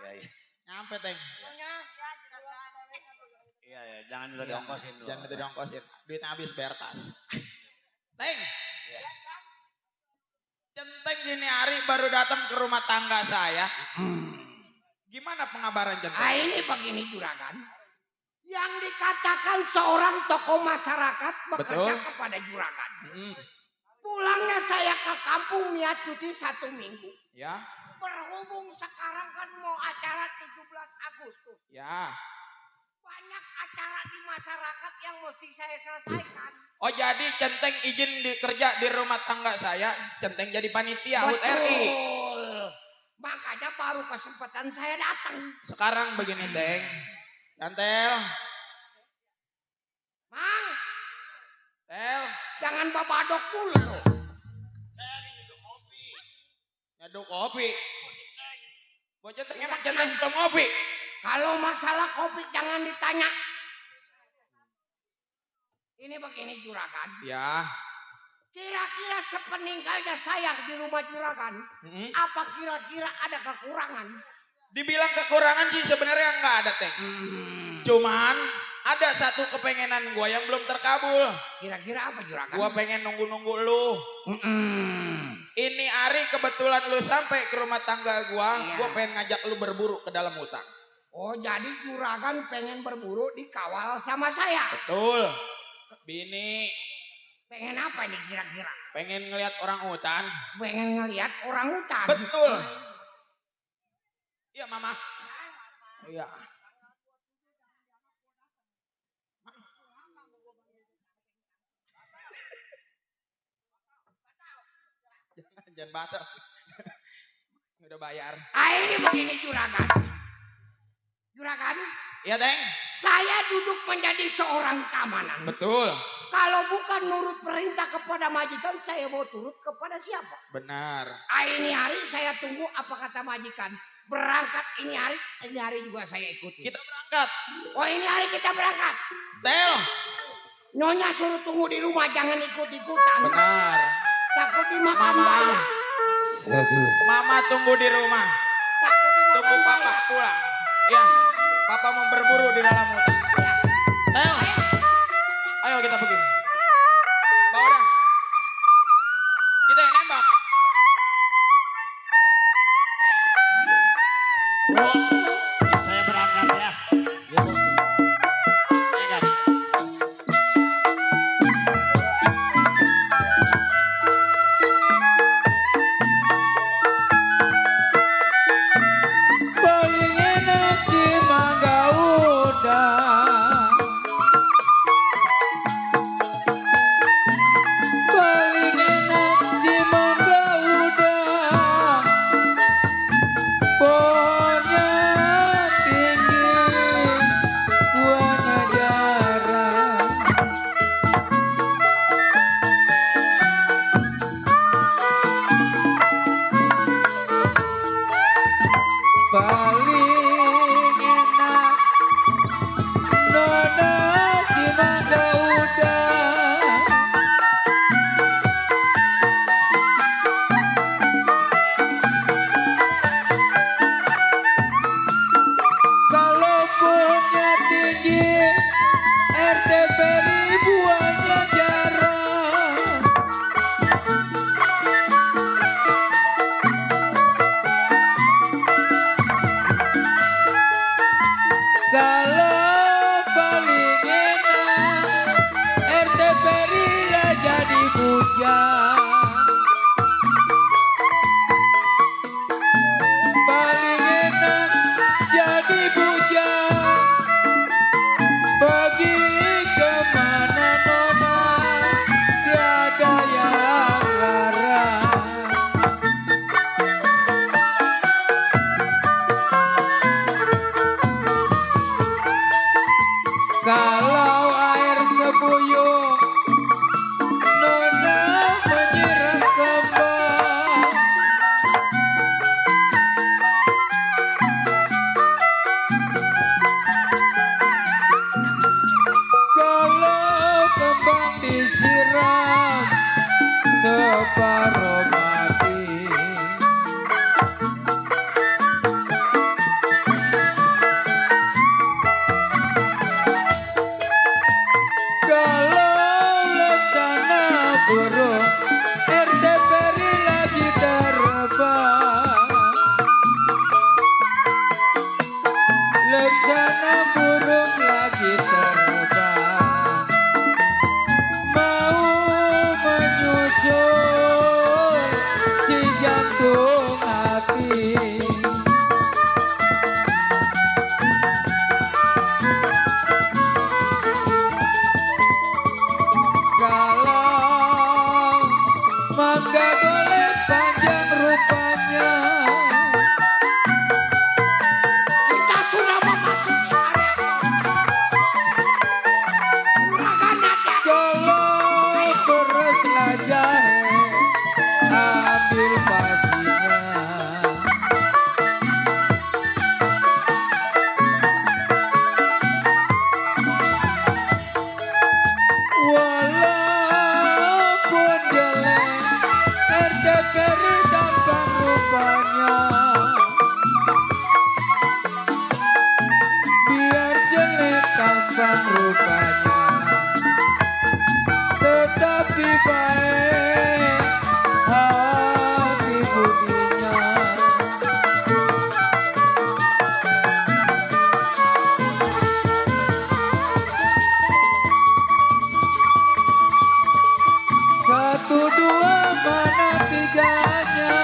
Iya. Nyampe Teng. Iya, jangan udah diongkosin dulu. Jangan udah diongkosin. Duitnya habis bayar tas. Teng. Centeng gini hari baru datang ke rumah tangga saya. Gimana pengabaran Centeng? Ah ini begini juragan. Yang dikatakan seorang tokoh masyarakat bekerja kepada juragan. Pulangnya saya ke kampung niat cuti 1 minggu. Ya. Berhubung sekarang kan mau acara 17 Agustus. Ya. Banyak acara di masyarakat yang mesti saya selesaikan. Oh jadi Centeng izin kerja di rumah tangga saya. Centeng jadi panitia HUT RI. Makanya baru kesempatan saya datang. Sekarang begini Teng. Cantel. Mang. Tel. Jangan babadok mulu loh. Nyaduk kopi. Buat Centeng emang Centeng belum ngopi. Kalau masalah kopi jangan ditanya. Ini begini juragan. Ya. Kira-kira sepeninggalnya saya di rumah juragan, apa kira-kira ada kekurangan? Dibilang kekurangan sih sebenarnya nggak ada Teng. Cuman ada satu kepengenan gua yang belum terkabul. Kira-kira apa juragan? Gua pengen nunggu-nunggu lu. Ini hari kebetulan lu sampai ke rumah tangga gua pengen ngajak lu berburu ke dalam hutan. Oh jadi juragan pengen berburu dikawal sama saya? Betul. Bini. Pengen apa nih kira-kira? Pengen ngelihat orang hutan. Pengen ngelihat orang hutan? Betul. Iya mama. Iya. Jangan batal. Udah bayar. Ini begini juragan. Juragan. Iya Teng. Saya duduk menjadi seorang keamanan. Betul. Kalau bukan nurut perintah kepada majikan, saya mau turut kepada siapa? Benar. Ini hari saya tunggu apa kata majikan. Berangkat ini hari juga saya ikuti. Kita berangkat. Oh ini hari kita berangkat. Tel. Nyonya suruh tunggu di rumah, jangan ikut-ikutan. Benar. Takut dimakan bayar. Mama tunggu di rumah. Takut dimakan tunggu papa pulang. Iya. Papa mau berburu di dalam hutan. Tel. Ayo kita pergi. Bawa dah. Kita yang nembak. Saya berangkat ya. Paling enak si mangga udang. RT Peri buahnya jarang. Kalau paling enak RT Peri lah jadi bujang. Paling enak jadi bujang. Pergi kemana nona tiada yang larang. Kalau air sebuyung nona menyiram kembang. Kalau kembang disiram separuh mati. Kalau laksana burung RT Peri lagi terbang. Laksana burung lagi terbang. Mau menyusul si jantung hati. Kalau mangga boleh panjang rupanya. Kita sudah memasuki area juragan hati-hati. Kalau beras lah jahe ambil pasinya. Walaupun jelek RT Peri tampan rupanya. Biar jelek tampan rupanya, tetapi baik hati budinya. Satu dua mana tiganya.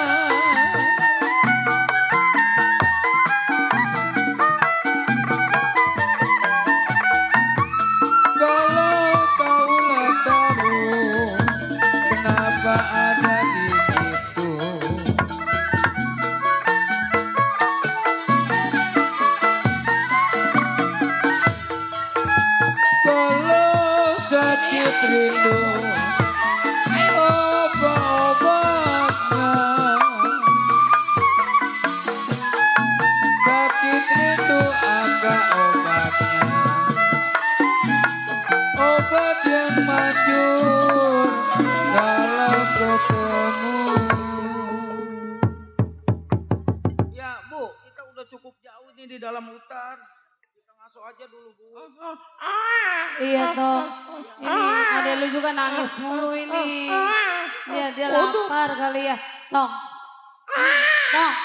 Kalau kau lah tahu kenapa ada di situ. Kalau sakit rindu obat-obatnya. Sakit rindu apa obatnya? Obat yang manjur kalau ketemu. Ya Bu, kita udah cukup jauh ini di dalam hutan. Kita ngasuh aja dulu Bu. Iya toh. Ini adek lu juga nangis mulu ini. Dia lapar kali ya. Tong. Tong.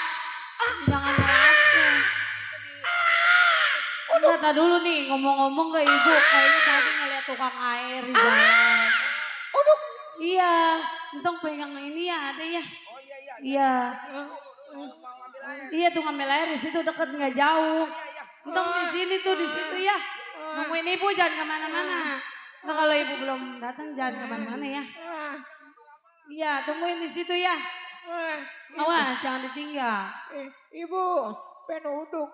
Jangan nangis. Kata dulu nih ngomong-ngomong ke ibu. Kayaknya tadi ngeliat tukang air di jalan. Iya. Entong pegang ini ya ada ya. Oh iya iya. Iya. Mau ngambil air. Iya tuh ngambil air di situ deket nggak jauh. Iya iya. Entong di sini tuh di situ ya. Nungguin ibu jangan kemana-mana. Nah kalau ibu belum datang jangan kemana-mana ya. Iya tungguin di situ ya. Awas jangan ditinggal. Ibu, penuduk.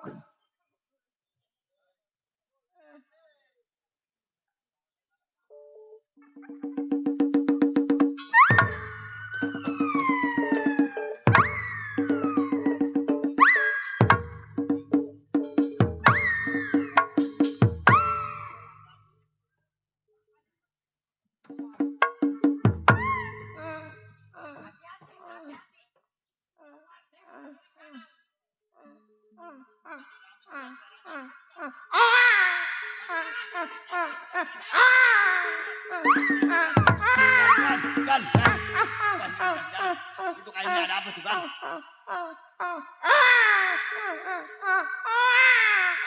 Gan. Itu kayaknya ada apa tuh, Gan?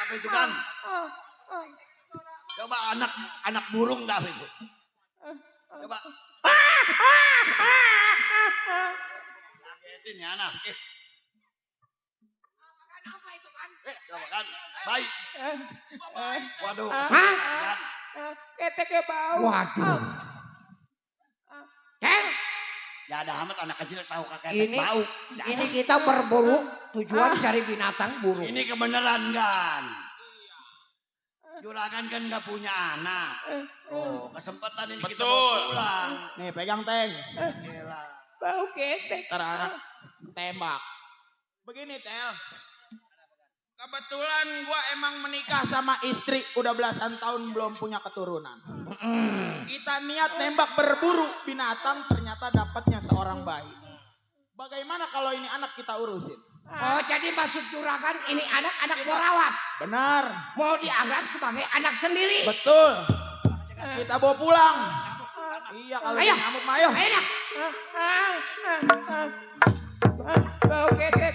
Apa itu, Gan? Coba anak burung dah itu. Coba. Ngagetin ya anak. Apa itu kan? Coba kan. Baik. Waduh. Hah? Keteknya bau. Waduh. Ceng, Ya ada amat anak kecil tahu kakek Ini- bau. ini kita berburu tujuan cari binatang burung. Ini kebenaran Gan. Juragan kan nggak punya anak. Oh, kesempatan ini kita bawa pulang. Nih pegang Teng. Gila. Bau ketek. Ntar anak tembak. Begini Tel. Kebetulan gua emang menikah sama istri udah belasan tahun belum punya keturunan. Kita niat nembak berburu binatang ternyata dapatnya seorang bayi. Bagaimana kalau ini anak kita urusin? Oh, jadi maksud juragan ini anak-anak mau rawat. Benar. Mau dianggap sebagai anak sendiri. Betul. Kita bawa pulang. Iya kalau Ayo. nyamuk mah ayo. Ayo dah. Bau ketek.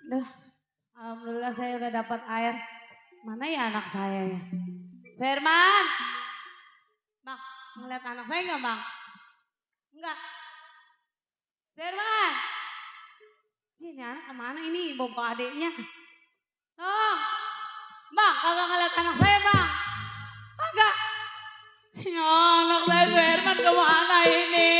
Duh, alhamdulillah saya udah dapat air. Mana ya anak saya ya? Serman, Bang, ngeliat anak saya nggak Bang? Enggak. Serman, ini anak kemana ini? Bobo adiknya. Oh, Bang, kagak ngeliat anak saya Bang? Kagak. Ya anak saya Serman kemana ini?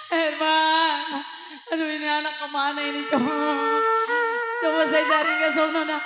Herman, aduh ini anak kemana ini coba saya cari ke sono dah.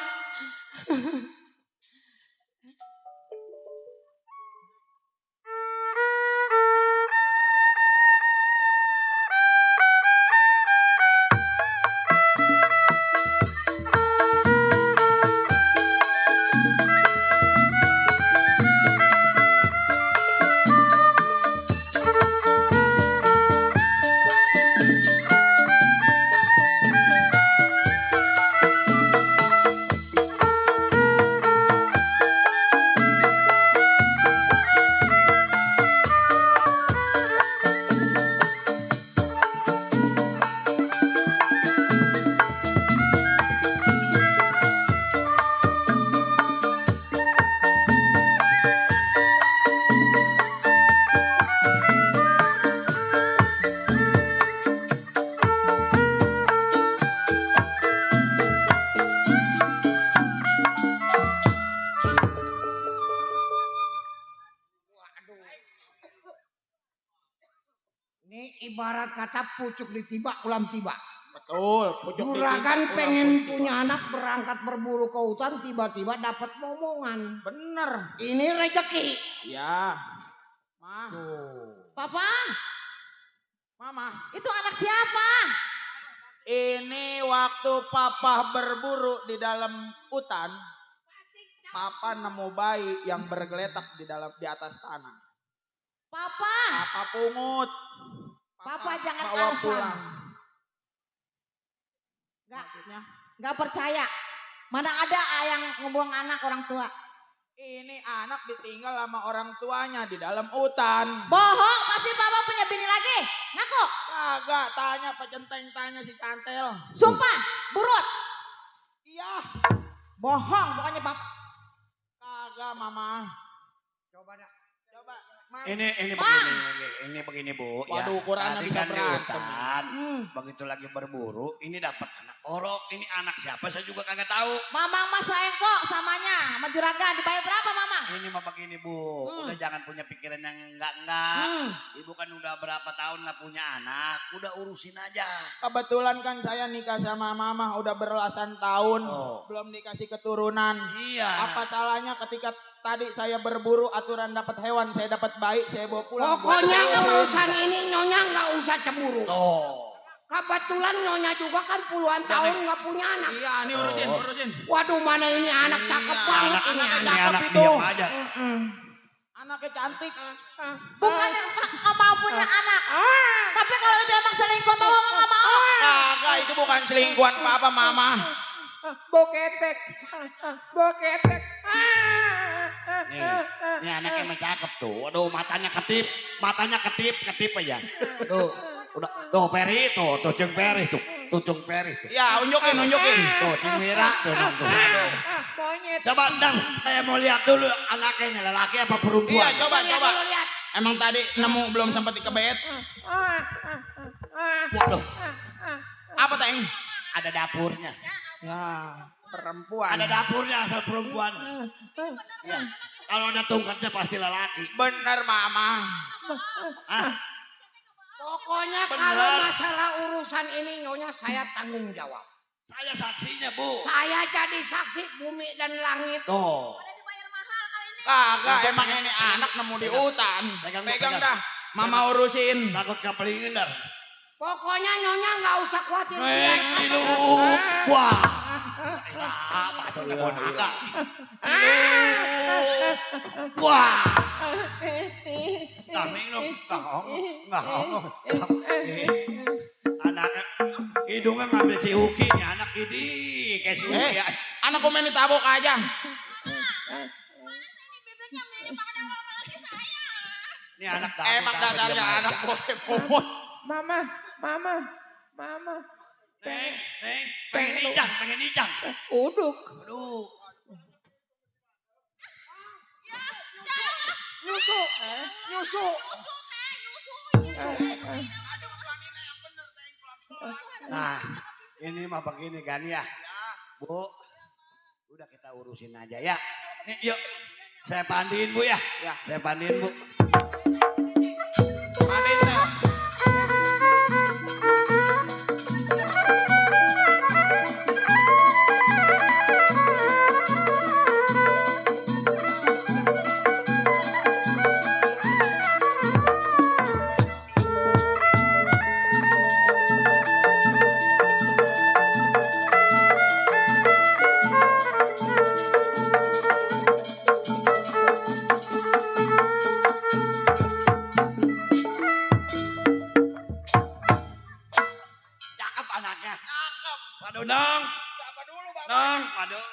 Ini ibarat kata pucuk ditiba, ulam tiba. Betul. Juragan pengen punya anak berangkat berburu ke hutan, tiba-tiba dapat momongan. Bener. Ini rezeki. Ya. Ma. Papa, Mama. itu anak siapa? Ini waktu papa berburu di dalam hutan. Papa nemu bayi yang bergeletak di atas tanah. Papa. Papa pungut. Papa jangan bawa alasan. pulang. Gak percaya. Mana ada yang ngebuang anak orang tua. Ini anak ditinggal sama orang tuanya di dalam hutan. Bohong, pasti papa punya bini lagi. Ngaku. Kagak, tanya pecenteng, tanya si Cantel. Sumpah, burut. Iya. Bohong, pokoknya papa. Kagak, Mama. Coba dah. Coba. Ini begini Bu. Waduh, ukurannya tadi bisa kan di berantem. hutan, begitu lagi berburu, ini dapat anak orok. Ini anak siapa saya juga kagak tahu. Mamang mas sayang kok samanya. Sama juragan dibayar berapa mama? Ini mah begini Bu, udah jangan punya pikiran yang enggak. Ibu kan udah berapa tahun nggak punya anak, udah urusin aja. Kebetulan kan saya nikah sama mama udah belasan tahun, belum dikasih keturunan. Iya. Apa salahnya ketika tadi saya berburu aturan dapat hewan, saya dapat bayi, saya bawa pulang. Pokoknya urusan ini Nyonya nggak usah cemburu. Oh. Kebetulan Nyonya juga kan puluhan tahun nggak punya anak. Iya, ini urusin. Waduh, mana ini anak cakep banget ini anak. Ini anak diam aja. Anaknya cantik. Bukannya nggak mau punya anak. Tapi kalau itu emang selingkuh mama nggak mau. Kagak, itu bukan selingkuhan papa mama. Boketek. Ini anaknya emang cakep tuh. Aduh, matanya ketip aja. Tuh, udah tuh Peri tuh, Cung Peri tuh. Ya, unjukin. Tuh, Cung Mira tuh. Aduh. Coba Dang, saya mau lihat dulu anaknya lelaki apa perempuan. Iya, coba. Lihat. Emang tadi nemu belum sempat dikebet. Waduh, Apa Teng? ada dapurnya. Ya, perempuan. Ada dapurnya asal perempuan. Ya. Kalau ada tongkatnya pasti lelaki. Bener mama. Pokoknya Bener. kalau masalah urusan ini Nyonya saya tanggung jawab. Saya saksinya Bu. Saya jadi saksi bumi dan langit. Tuh. Kagak, emang ini anak nemu di hutan. Pegang dah. Mama urusin. Takut kapelingin dar. Pokoknya Nyonya nggak usah khawatir. Ilu. Wah. Apa tuh bonaka? Wah. Kami nggak ngomong. Anaknya hidungnya ngambil si Uki nih anak ini kayak si Uki ya. Anak gue main ditabok aja. Ini anak Emang dasarnya anak bokep. Mama. Neng, pengen ijang. Uduk. Aduh. Nyusu. Nah, ini mah begini kan ya. Bu, udah kita urusin aja ya. Nih, yuk. Saya pandiin Bu ya. Saya pandiin Bu. Mandiin saya. Cakep anaknya. Cakep. Waduh, Nong. Siapa dulu Bapak? Nong, waduh.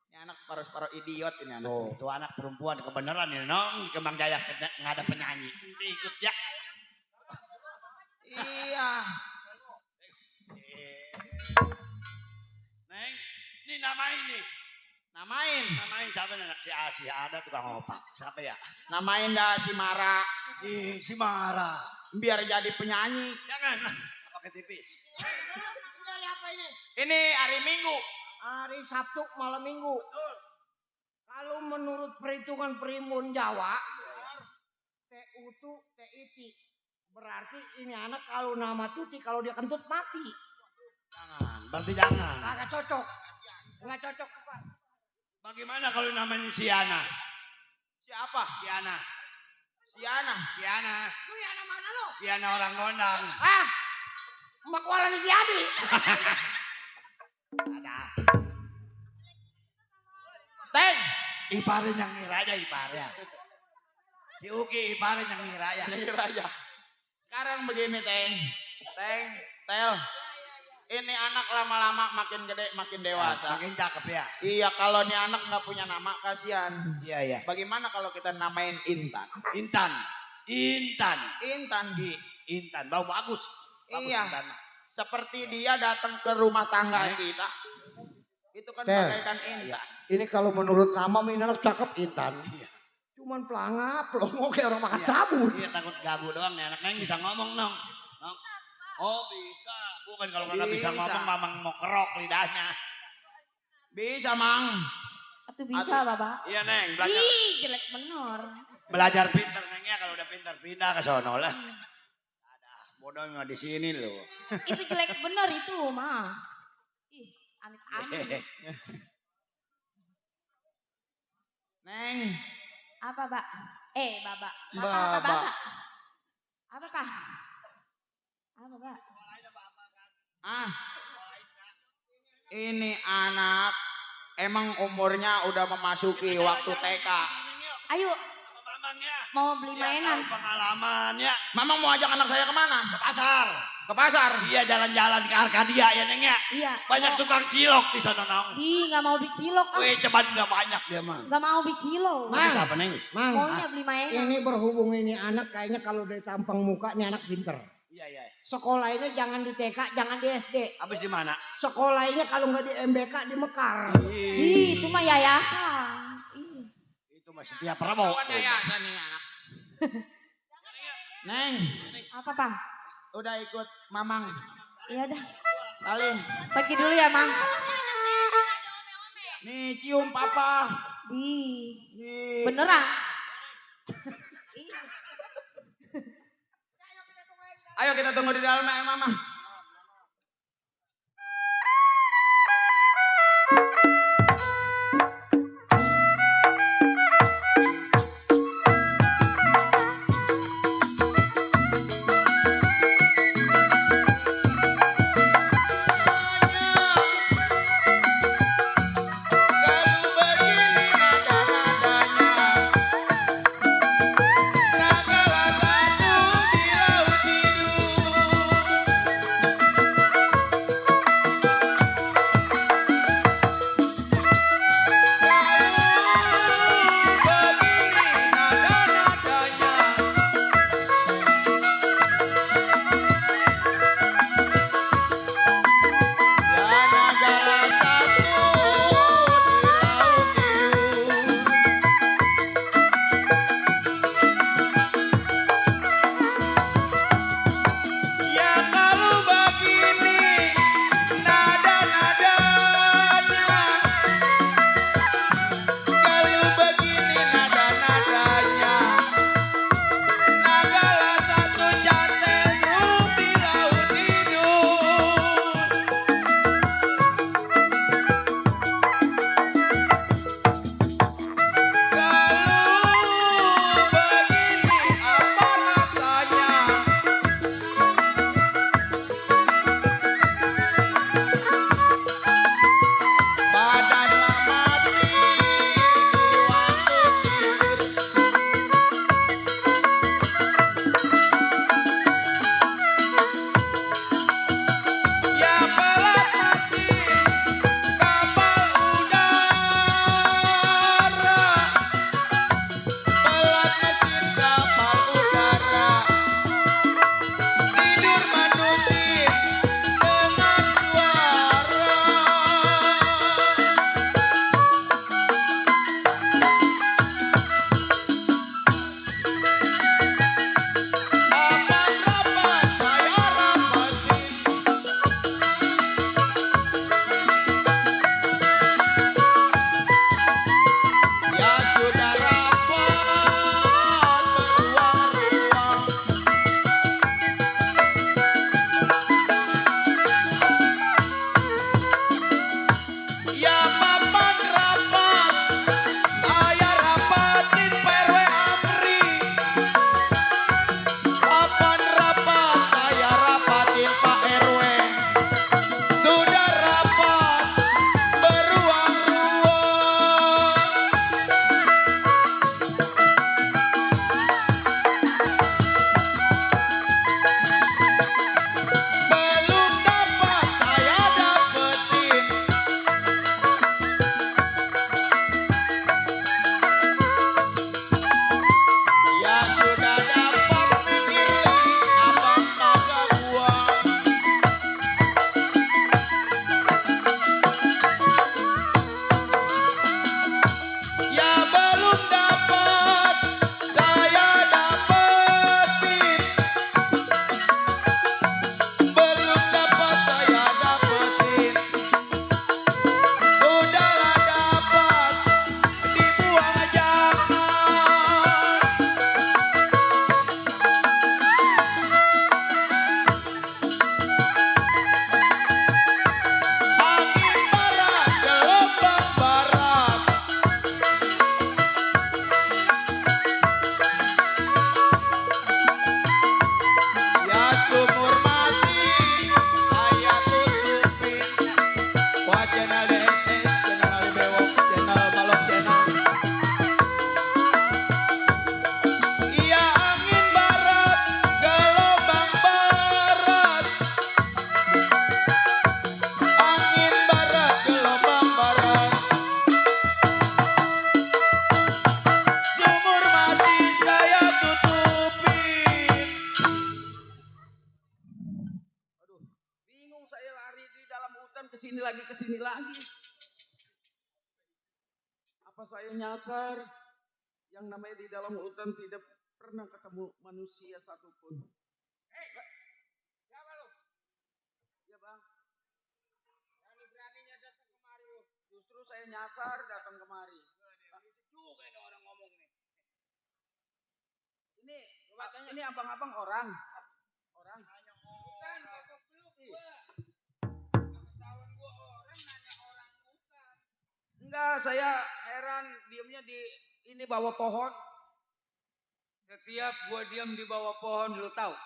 Ini anak separuh-separuh idiot ini anak. Tuh anak perempuan kebenaran ya, Nong. Di Kembang Jaya nggak ada penyanyi. Ikut ya. Iya. Neng, ini namain nih. Namain Siapa nih? Si Asia ada tukang opak. Siapa ya? Namain dah si Mara. Si Mara. Biar jadi penyanyi. Jangan lah. Pakai tipis. Dari apa ini? Ini hari Minggu. Hari Sabtu malam Minggu. Kalau menurut perhitungan primun Jawa, TU itu TIT. Berarti ini anak kalau nama Tuti, kalau dia kentut mati. Jangan, berarti jangan. Kagak cocok. Nggak cocok. Bagaimana kalau namanya Siana? Siapa? Siana. Siana. Siana. Lu Yana mana lu? Siana orang Gondang. Ah, Mak Walani si Adi. Ada. Teng. Iparin yang ngira aja iparnya. Si Uki iparin yang ngira ya. Ngira aja. Sekarang begini Teng. Teng. Tel. Ini anak lama-lama makin gede, makin dewasa. Makin cakep ya. Iya, kalau nih anak nggak punya nama, kasihan. Iya, iya. Bagaimana kalau kita namain Intan? Intan. Intan. Intan. Intan. Bau bagus. Bagus Iya. Intan. Seperti dia datang ke rumah tangga kita. Itu kan Tel. bagaikan Intan. Ini kalau menurut nama ini anak cakep Intan. Cuman pelangap, pelongo kayak orang makan sabun. Iya, takut gabu doang nih anak. Neng bisa ngomong nong. Oh bisa. Bukan kalau nggak bisa ngomong, mamang mau kerok lidahnya. Bisa, Mang. Itu bisa, Bapak. Iya, Neng. Belajar, Ih, jelek bener. belajar pinter, Neng ya. Kalau udah pinter, pindah ke sono lah. Ada bodoh nggak di sini loh. Itu jelek bener itu, mah. Ih, amit-amit. Neng. Apa, Pak? Baba. Baba. Apa, Pak? Apa, Pak? Apa, Pak? Ah. Ini anak emang umurnya udah memasuki waktu TK. Ayo, mau beli mainan. Pengalamannya. Mamang mau ajak anak saya kemana? Ke pasar. Ke pasar? Iya, jalan-jalan ke Arkadia ya, Neng ya. Iya. Banyak tukang cilok di sana, Nong. Ih, nggak mau beli cilok. Ah. Wih, cepat nggak banyak dia mah. Nggak mau beli cilok. Mang. Bisa apa, Neng? Mang, Maunya beli mainan. ini berhubung ini anak kayaknya kalau dari tampang muka ini anak pinter. Iya, iya. Sekolahnya jangan di TK, jangan di SD. Habis di mana? Sekolahnya kalau nggak di MBK di Mekar. Ih, itu mah yayasan. Ih. Itu masih tiap Prabowo. Kawan yayasan nih anak. Neng, Apa, Pak? udah ikut Mamang. Iya dah. Salim. Pergi dulu ya, Mang. Nih, cium papa. Ih, Nih. beneran. Ayo kita tunggu di dalam ya, Mama. Kalau begini nada-nadanya, nah kalah satu di laut hidup. kesini lagi. Apa saya nyasar? Yang namanya di dalam hutan tidak pernah ketemu manusia satupun. Siapa lu? Ya bang. Berani-beraninya datang kemari lu. Justru saya nyasar datang kemari. Juga ini orang ngomong nih. Ini abang-abang orang. Orang. Bukan, kokok peluk gua. Ketahuan gua orang nanya orang bukan. Enggak, saya heran diamnya di ini bawah pohon. Setiap gua diam di bawah pohon, lu tahu?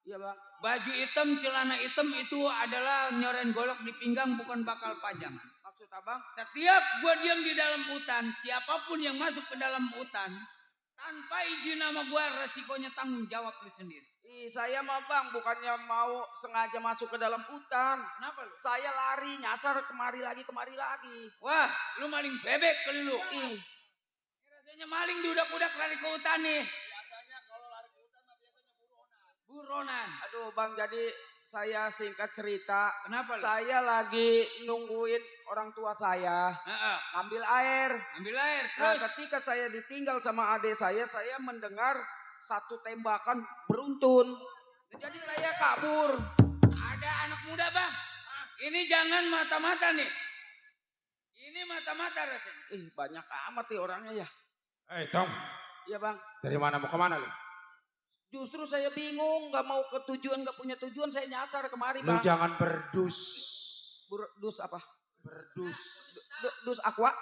Iya bang. Baju hitam, celana hitam itu adalah nyoren golok di pinggang, bukan bakal pajangan. Maksud abang? Setiap gua diam di dalam hutan, siapapun yang masuk ke dalam hutan, tanpa izin sama gua, resikonya tanggung jawab lu sendiri. Saya mah bang, bukannya mau sengaja masuk ke dalam hutan. Kenapa lu? Saya lari, nyasar kemari lagi. Wah, lu maling bebek kali lu. Rasanya maling diudak-udak lari ke hutan nih. Biasanya kalau lari ke hutan mah biasanya Buronan. Aduh bang, jadi saya singkat cerita. Kenapa lu? Saya lagi nungguin orang tua saya ngambil air. Ambil air, Nah, terus? ketika saya ditinggal sama adik saya mendengar satu tembakan beruntun. Jadi saya kabur. Ada anak muda bang. Ini jangan mata-mata nih. Ini mata-mata rasanya. Banyak amat nih orangnya ya. Tong. Iya bang. Dari mana mau kemana lu? Justru saya bingung, nggak mau ke tujuan, nggak punya tujuan, saya nyasar kemari Lu bang. jangan berdus. Dus apa? Berdus. Dus aqua?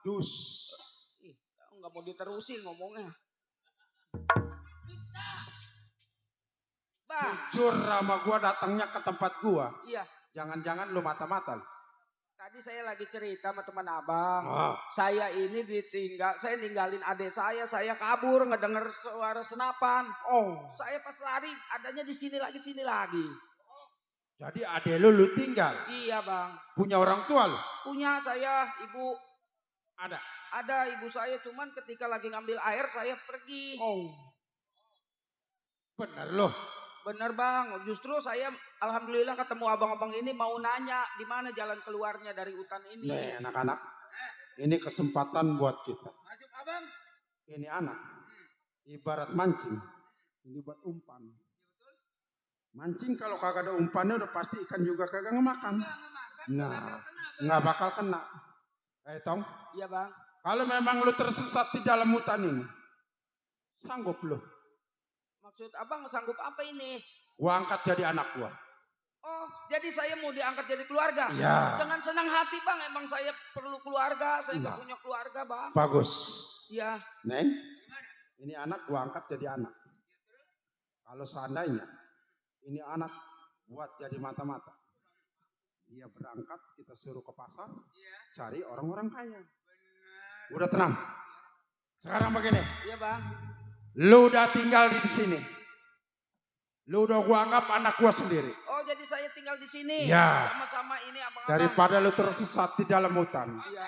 Dus. Nggak mau diterusin ngomongnya. Bang. Jujur sama gua datangnya ke tempat gua. Iya. Jangan-jangan lu mata-mata. Tadi saya lagi cerita sama teman abang. Oh. Saya ini saya ninggalin adik saya kabur ngedenger suara senapan. Saya pas lari adanya di sini lagi. Jadi adek lu tinggal? Iya bang. Punya orang tua lu? Punya saya, ibu. Ada? Ada ibu saya, cuman ketika lagi ngambil air saya pergi. Bener lu? Bener bang, justru saya alhamdulillah ketemu abang-abang ini mau nanya di mana jalan keluarnya dari hutan ini. Nih anak-anak, ini kesempatan buat kita. Masuk abang. Ini anak, ibarat mancing, ini buat umpan. Mancing kalau kagak ada umpannya udah pasti ikan juga kagak ngemakan. Nah, nggak bakal kena. Tong. Iya bang. Kalau memang lu tersesat di dalam hutan ini, sanggup lu? Maksud abang sanggup apa ini? Gua angkat jadi anak gua. Oh, jadi saya mau diangkat jadi keluarga? Iya. Dengan senang hati bang, emang saya perlu keluarga, saya nggak punya keluarga bang. Bagus. Iya. Neng, ini anak gua angkat jadi anak. Kalau seandainya ini anak buat jadi mata-mata, dia berangkat, kita suruh ke pasar, cari orang-orang kaya. Udah tenang. Sekarang begini. Iya bang. Lu udah tinggal di sini. Lu udah gua anggap anak gua sendiri. Oh, jadi saya tinggal di sini. Iya. Sama-sama ini abang-abang. Daripada lu tersesat di dalam hutan. Iya.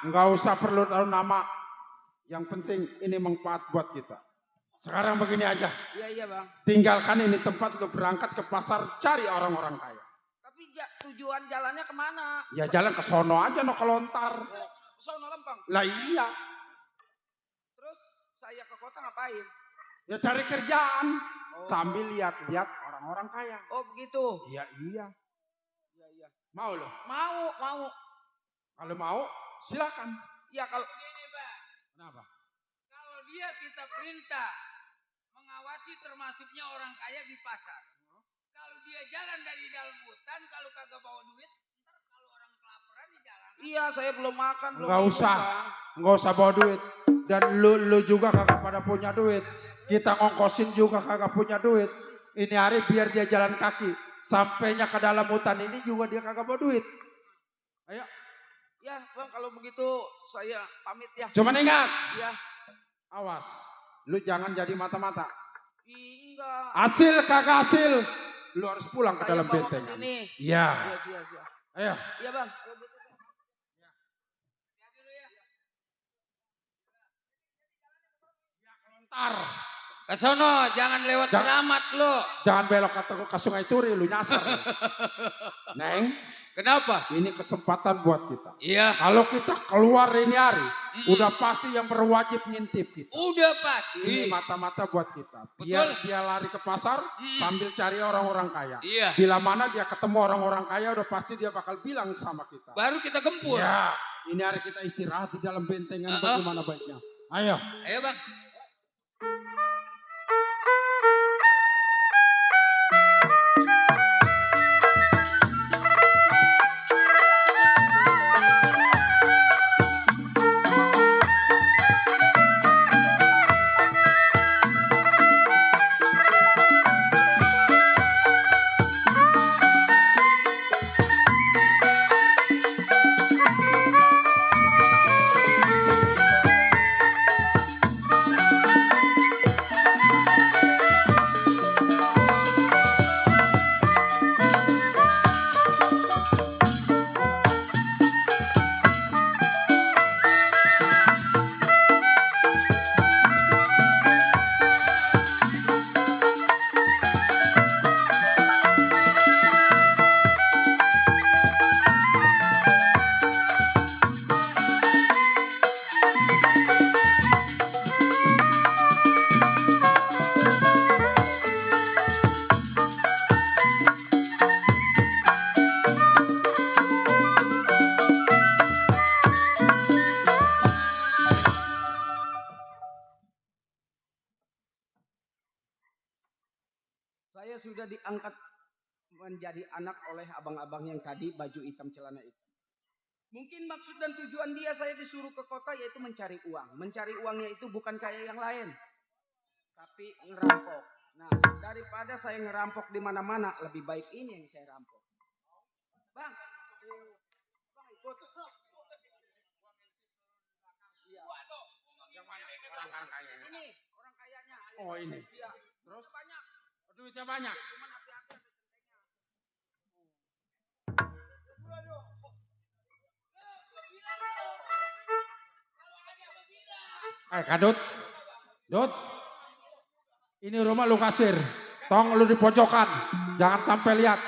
Nggak usah perlu tahu nama. Yang penting ini manfaat buat kita. Sekarang begini aja. Iya bang. Tinggalkan ini tempat lu berangkat ke pasar cari orang-orang kaya. Tapi tujuan jalannya kemana? Ya jalan ke sono aja no kelontar. Sono Lempang. Lah iya. Terus saya ke kota ngapain? Ya cari kerjaan. Sambil lihat-lihat orang-orang kaya. Oh begitu. Iya. Iya. Mau lo? Mau. Kalau mau silakan. Iya kalau. Gini bang. Kenapa? Kalau dia kita perintah mengawasi termasuknya orang kaya di pasar. Kalau dia jalan dari dalam hutan, kalau kagak bawa duit, ntar kalau orang kelaparan di jalan. Iya, saya belum makan. Nggak usah bawa duit. Dan lu juga kagak pada punya duit. Kita ngongkosin juga kagak punya duit. Ini hari biar dia jalan kaki. Sampainya ke dalam hutan ini juga dia kagak bawa duit. Ayo. Ya bang, kalau begitu saya pamit ya. Cuman ingat. Iya. Awas. Lu jangan jadi mata-mata. Enggak. Hasil kagak hasil. Lu harus pulang ke dalam bawa bentengan. kesini. Iya. Iya. Ayo. Iya bang. Ntar. Ke sono, jangan lewat keramat lo. Jangan belok ke Sungai Turi, lu nyasar. Neng. Kenapa? Ini kesempatan buat kita. Iya. Kalau kita keluar ini hari, udah pasti yang berwajib ngintip kita. Udah pasti. Ini mata-mata buat kita. Betul. Biar dia lari ke pasar sambil cari orang-orang kaya. Iya. Bila mana dia ketemu orang-orang kaya, udah pasti dia bakal bilang sama kita. Baru kita gempur. Ya, ini hari kita istirahat di dalam bentengan bagaimana baiknya. Ayo. Ayo bang. Saya sudah diangkat menjadi anak oleh abang-abang yang tadi baju hitam celana hitam. Mungkin maksud dan tujuan dia saya disuruh ke kota yaitu mencari uang. Mencari uangnya itu bukan kayak yang lain, tapi ngerampok. Nah, daripada saya ngerampok di mana-mana, lebih baik ini yang saya rampok. Bang, bang ikut. Iya. Yang mana? Orang kaya. Ini orang kayanya. Oh ini. Iya. Terus banyak. Duitnya banyak. Kadut. Dut. Ini rumah lu kasir. Tong lu di pojokan. Jangan sampai lihat.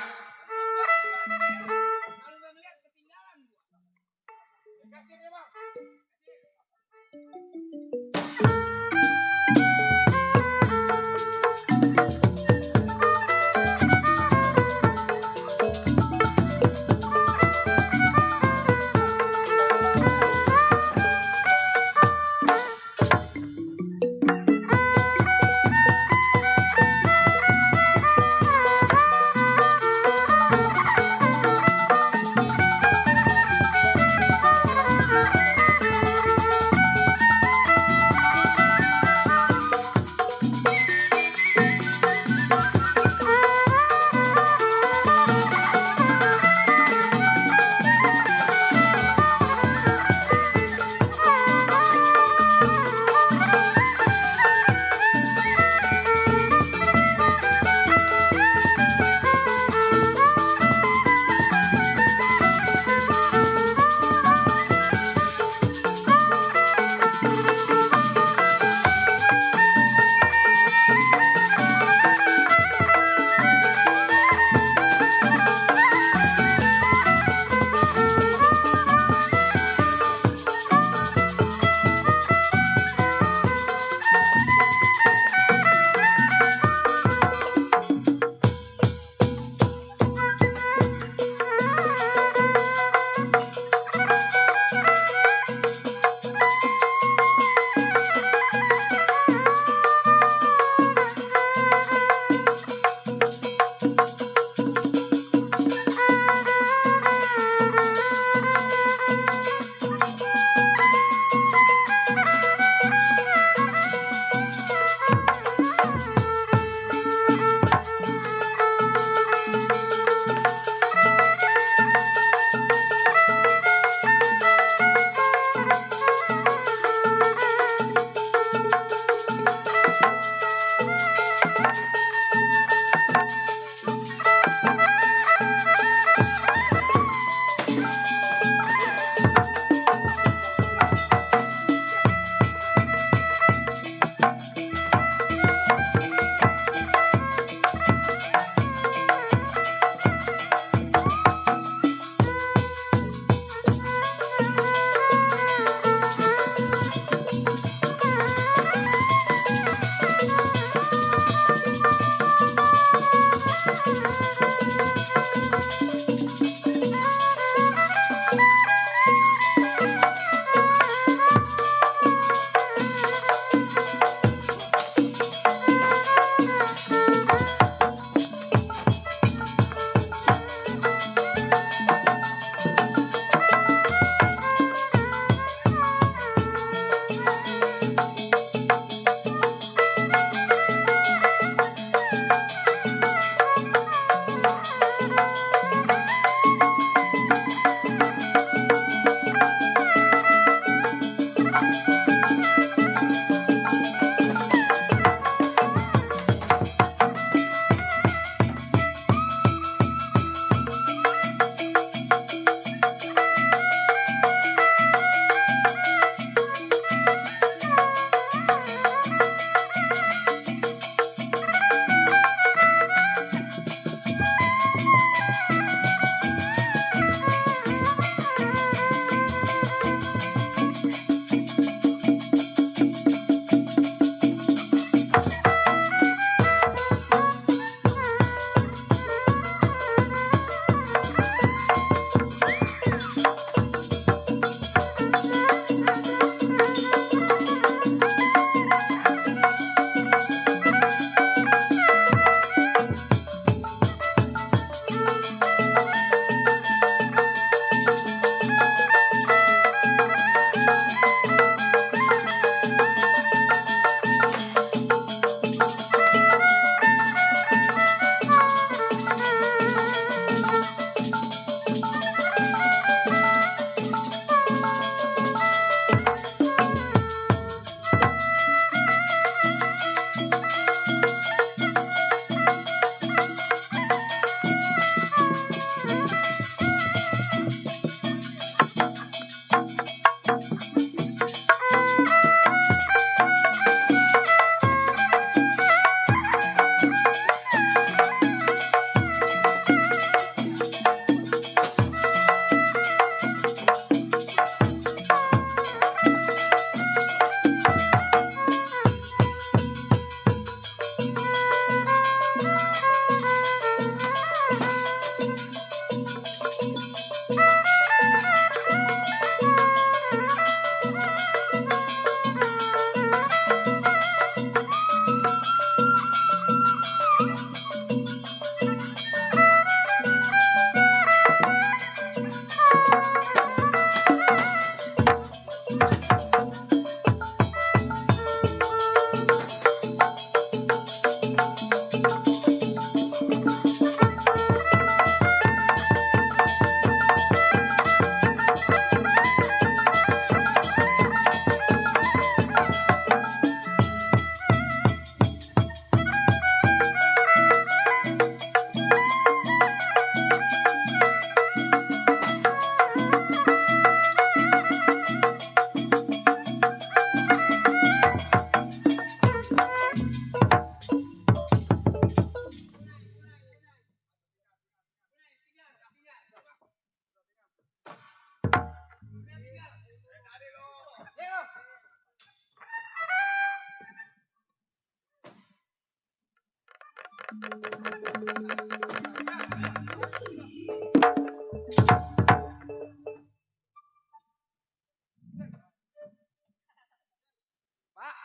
Pak,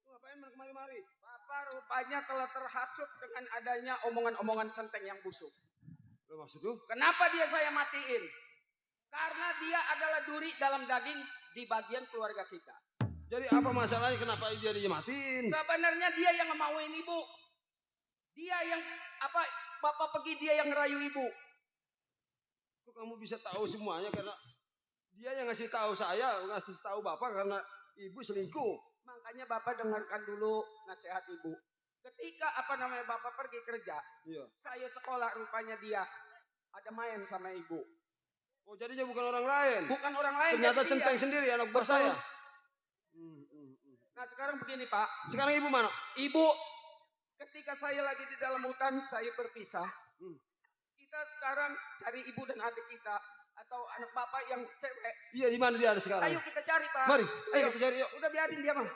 Ngapain kemari-mari? Bapak rupanya telah terhasut dengan adanya omongan-omongan centeng yang busuk. Lo maksud lu? Kenapa dia saya matiin? Karena dia adalah duri dalam daging di bagian keluarga kita. Jadi apa masalahnya kenapa dia dimatiin? Sebenarnya dia yang ngemauin ibu. Dia yang apa? Bapak pergi dia yang ngerayu ibu. Kok kamu bisa tahu semuanya karena dia yang ngasih tahu saya, ngasih tahu bapak karena ibu selingkuh. Makanya bapak dengarkan dulu nasihat ibu. Ketika bapak pergi kerja, Iya. saya sekolah rupanya dia ada main sama ibu. Oh jadi dia bukan orang lain? Bukan orang lain. Ternyata jadi centeng dia. sendiri anak buah Betul. saya. Nah sekarang begini Pak. Sekarang ibu mana? Ibu, ketika saya lagi di dalam hutan, saya berpisah. Kita sekarang cari ibu dan adik kita. Atau anak bapak yang cewek. Iya di mana dia ada sekarang? Ayo kita cari Pak. Mari, ayo kita cari yuk. Udah biarin dia Bang.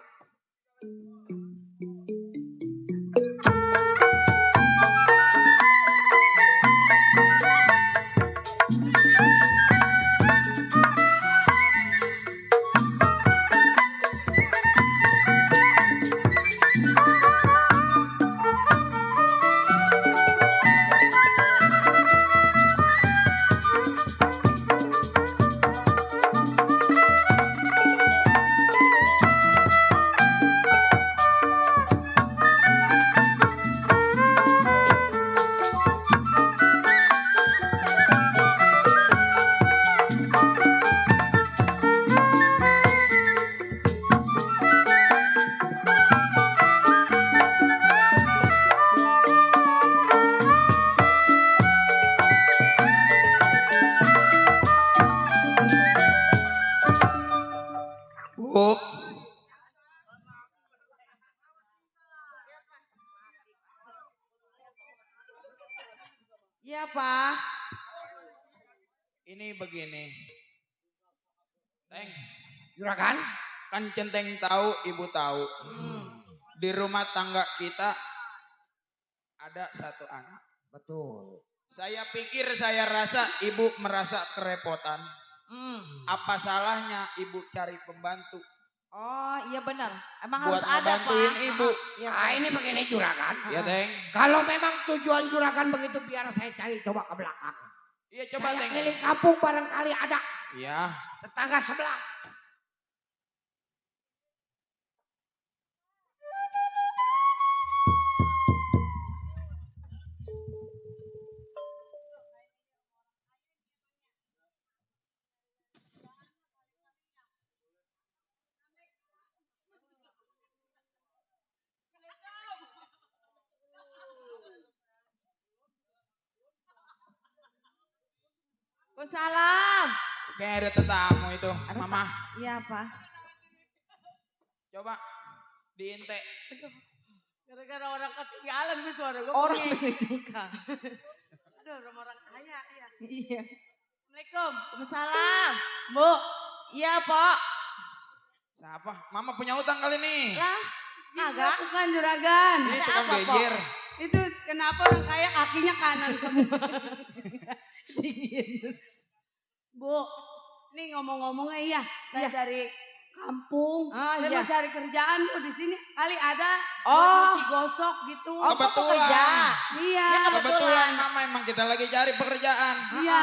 Bu, Iya Pak. ini begini. Teng, Juragan? kan centeng tahu, ibu tahu. Di rumah tangga kita ada satu anak. Betul. Saya pikir, saya rasa ibu merasa kerepotan. Apa salahnya ibu cari pembantu? Oh iya benar. Emang Buat harus ada ngebantuin Pak. ibu. Iya, Nah ini begini Juragan. Ya Teng. Kalau memang tujuan Juragan begitu biar saya cari coba ke belakang. Iya coba Saya Teng. keliling kampung barangkali ada Iya. tetangga sebelah. Waalaikumsalam. Kayak ada tetamu itu, Mama. Iya Pak. Coba diinte. Gara-gara orang ketinggalan gue suara gue. Orang ini juga. Aduh orang kaya ya. Iya. Assalamualaikum. Waalaikumsalam. Bu. Iya Pak. Siapa? Mama punya utang kali nih. Lah. Agak. Bukan juragan. Ini tukang gejer. Itu kenapa orang kaya kakinya kanan semua. Dingin. Bu, nih ngomong-ngomongnya iya. Saya dari kampung. Saya mau cari kerjaan Bu di sini. Kali ada buat cuci gosok gitu. Oh, kebetulan. Iya. Ya, Kebetulan Mama emang kita lagi cari pekerjaan. Iya.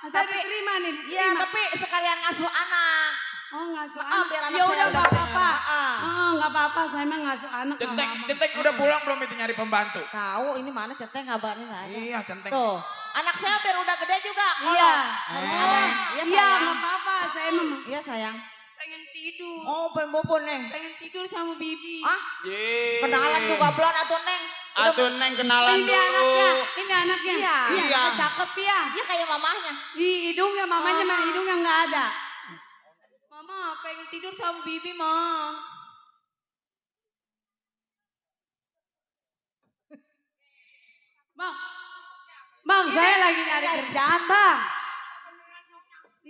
Saya Tapi- diterima nih. Iya tapi sekalian ngasuh anak. Oh ngasuh Ah, anak. biar anak Ya saya udah udah nggak gede. apa-apa. Ah. Oh nggak apa-apa. Saya emang ngasuh anak. nggak Centeng, apa-apa. Centeng udah pulang belum itu nyari pembantu? Tahu ini mana centeng ngabarin nggak ada. Iya, Centeng. Tuh. Anak saya biar udah gede juga. Kalau Iya. harus Oh. ada. Iya Iya sayang. nggak apa-apa. Saya emang Iya sayang. pengen tidur. Oh pengen Neng. Pengen tidur sama Bibi. Ah Yeay. kenalan juga belum atau Neng. Atuh Neng kenalan Ini dulu. anaknya. Ini anaknya. Iya. Iya. Cakep ya. Iya kayak mamahnya. Di hidungnya mamanya mah hidungnya nggak ada. Mama pengen tidur sama Bibi mah. Bang, saya lagi nyari kerjaan bang.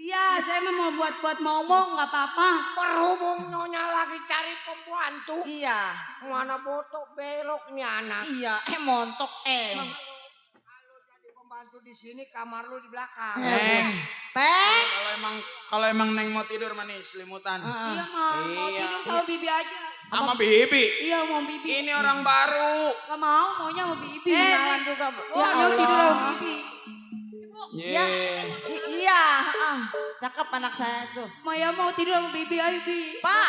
Iya, saya mau buat ngomong nggak apa-apa. Berhubung Nyonya lagi cari pembantu. Iya. Mana botok belok nih anak. Iya, montok Kalau jadi pembantu di sini kamar lu di belakang. Teng. Kalau emang Neng mau tidur manis selimutan. Iya, mau tidur sama Bibi aja. Sama Bibi. Iya, mau Bibi. Ini orang baru. Gak mau, maunya sama Bibi. Kenalan juga. Ya Allah. Tidur sama Bibi. Ya, iya, cakep anak saya tuh. Maya mau tidur sama Bibi, ayo Bi. Pak,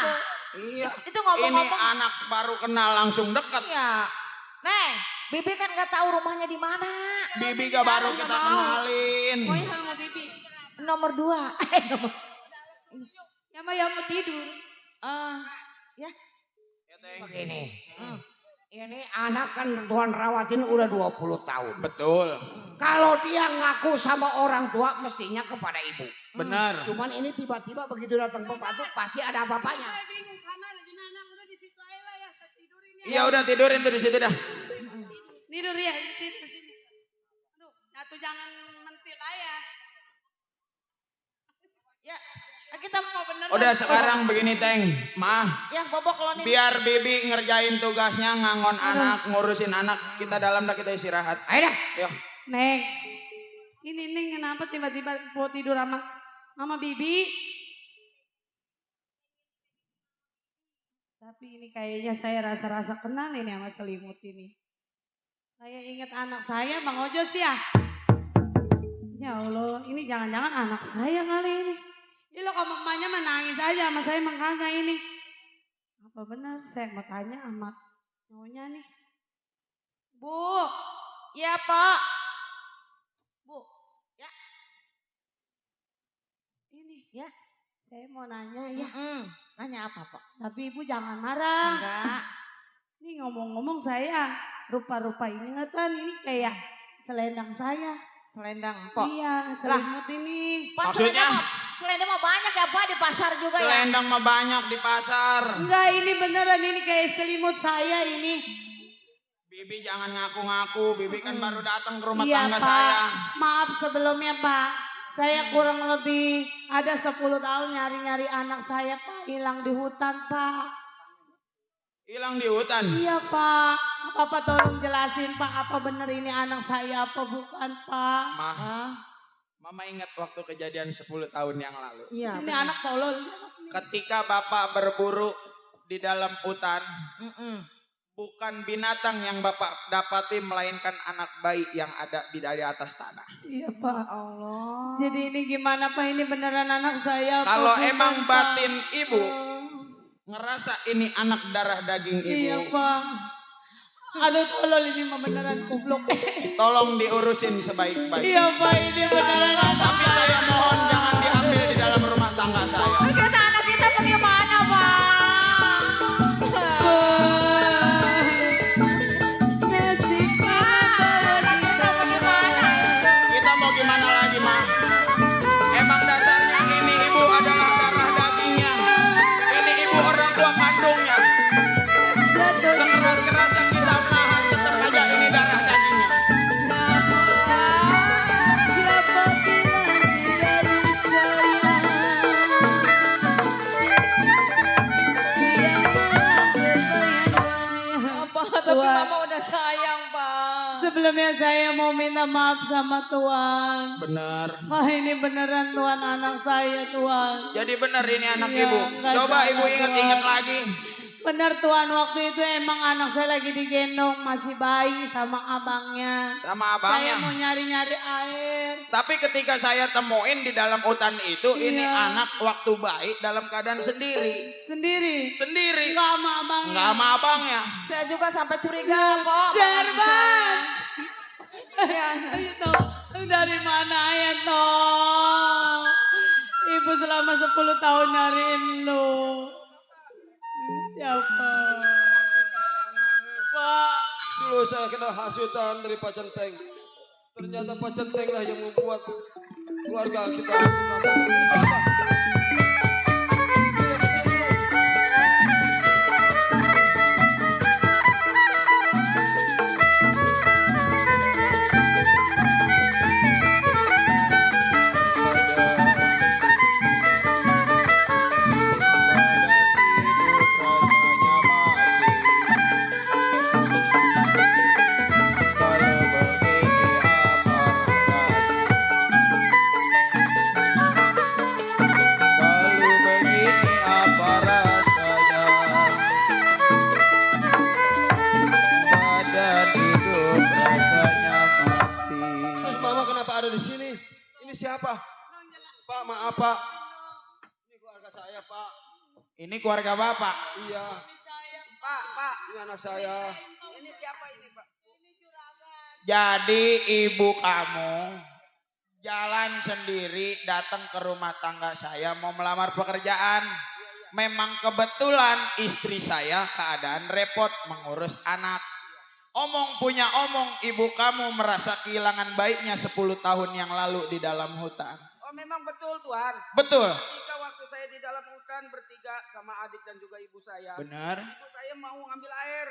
Iya. itu ngomong-ngomong. Ini anak baru kenal langsung dekat. Iya. Neng, Bibi kan nggak tahu rumahnya di mana. Bibi gak baru kita kenalin. Maunya sama Bibi. Nomor 2. Ya Maya mau tidur. Ya. Begini. Ini anak kan Tuhan rawatin udah 20 tahun. Betul. Kalau dia ngaku sama orang tua mestinya kepada ibu. Benar. Cuman ini tiba-tiba begitu datang pembantu pasti ada apa-apanya. Bingung kamar di mana, udah di situ aja lah ya, saya tidurin ya. Iya udah tidurin tuh di situ dah. Tidur ya, tidur sini. Aduh, Datu jangan mentil aja. Ya, kita mau bener. Udah sekarang begini Teng. Ya, bobok lo nih. Biar Bibi ngerjain tugasnya ngangon anak, ngurusin anak. Kita dalam dah kita istirahat. Ayo dah. Yuk. Neng, ini Neng kenapa tiba-tiba mau tidur sama Mama Bibi? Tapi ini kayaknya saya rasa-rasa kenal ini sama selimut ini. Saya ingat anak saya Bang Ojos ya. Ya Allah, ini jangan-jangan anak saya kali ini. Ini lo kalau emaknya menangis aja sama saya emang kagak ini. Apa benar saya mau tanya sama nyonya nih. Bu. Ya, Pak. Bu. Ya. Ini. Ya. Saya mau nanya ya. Nanya apa, Pak? Tapi ibu jangan marah. Enggak. Ini ngomong-ngomong saya rupa-rupa ingetan ini kayak selendang saya. Selendang, Pak. Iya, selimut ini. Pak, Maksudnya? selendang mah banyak ya, Pak, di pasar juga ya. Selendang mah banyak di pasar. Enggak, ini beneran ini kayak selimut saya ini. Bibi jangan ngaku-ngaku. Bibi kan baru datang ke rumah Iya, tangga Pak. saya. Maaf sebelumnya, Pak. Saya kurang lebih ada 10 tahun nyari-nyari anak saya, Pak. Hilang di hutan, Pak. Hilang di hutan. Iya, Pak. Bapak tolong jelasin, Pak. Apa bener ini anak saya apa bukan, Pak? Mama ingat waktu kejadian 10 tahun yang lalu. Iya. Ini anak tolol. Ketika Bapak berburu di dalam hutan, bukan binatang yang Bapak dapati melainkan anak bayi yang ada di dari atas tanah. Iya, Pak. Allah. Jadi ini gimana, Pak? Ini beneran anak saya apa Kalau bukan, emang Pak? batin ibu ngerasa ini anak darah daging ibu, Iya, Pak. Aduh, tolol ini mah beneran goblok. tolong diurusin sebaik-baiknya. Iya, Pak. Ini beneran anak. Tapi saya mohon jangan diambil di dalam rumah tangga saya. Kita anak kita bagaimana, Pak? Nasib Pak. Kita bagaimana? Kita mau gimana lagi, Ma? Emang dasarnya ini ibu adalah darah dagingnya. Ini ibu orang tua kandungnya. Sekeras-kerasnya kita menahan, tetap aja ini darah dagingnya. Siapa bilang tidak disayang? Siapa berbayang-bayang? Apa? Tapi Mama udah sayang, Pak. Sebelumnya saya mau minta maaf sama Tuhan. Benar. Wah, ini beneran Tuhan anak saya, Tuhan. Jadi benar ini anak Iya, ibu. nggak Coba salah, ibu ingat-ingat lagi. Bener Tuhan, waktu itu emang anak saya lagi digendong masih bayi sama abangnya. Sama Saya abangnya. mau nyari-nyari air. Tapi ketika saya temuin di dalam hutan itu, ini Iya. anak waktu bayi dalam keadaan sendiri. Sendiri. Sendiri. Enggak sama abangnya. Nggak sama abangnya. Saya juga sampai curiga, Pak. Serban. Itu dari mana ya toh? Ibu selama 10 tahun nyariin lu. Siapa? Pak. Dulu saya kena hasutan dari Pak Centeng. Ternyata Pak Centeng lah yang membuat keluarga kita berantakan. Ini siapa? Iya, kecil dulu. siapa? Pak, maaf Pak. Ini keluarga saya Pak. Ini keluarga Bapak. Iya. Pak. Ini anak saya. Ini siapa ini, Pak? Jadi ibu kamu jalan sendiri datang ke rumah tangga saya mau melamar pekerjaan. Memang kebetulan istri saya keadaan repot mengurus anak. Omong punya omong, ibu kamu merasa kehilangan bayinya 10 tahun yang lalu di dalam hutan. Oh memang betul Tuhan. Betul. Ketika waktu saya di dalam hutan bertiga sama adik dan juga ibu saya. Benar. Ibu saya mau ngambil air.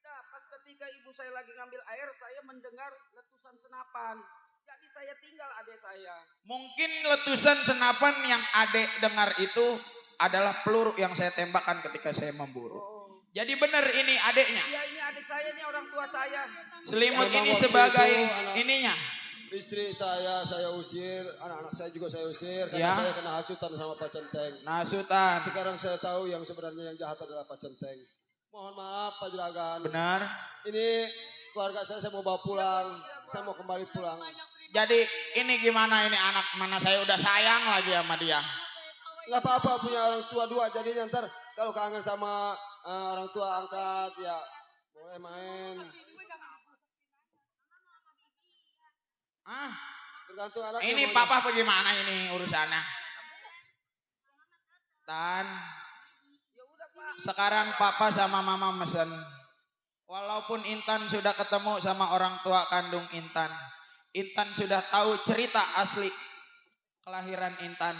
Nah pas ketika ibu saya lagi ngambil air, saya mendengar letusan senapan. Jadi saya tinggal adik saya. Mungkin letusan senapan yang adik dengar itu adalah peluru yang saya tembakkan ketika saya memburu. Jadi benar ini adiknya. Iya ini adik saya, ini orang tua saya. Selimut Memang ini waktu sebagai itu ininya. Istri saya usir, anak-anak saya juga saya usir karena Ya. saya kena hasutan sama Pak Centeng. Nasutan. Sekarang saya tahu yang sebenarnya yang jahat adalah Pak Centeng. Mohon maaf Pak Juragan. Benar. Ini keluarga saya mau bawa pulang, saya mau kembali pulang. Jadi ini gimana ini anak mana saya udah sayang lagi sama dia. Nggak apa-apa punya orang tua dua, jadi ntar kalau kangen sama orang tua angkat ya boleh main. Ah, Tergantung anaknya. ini maunya. papa bagaimana ini urusannya? Tan, sekarang papa sama mama mesen. Walaupun Intan sudah ketemu sama orang tua kandung Intan. Intan sudah tahu cerita asli kelahiran Intan.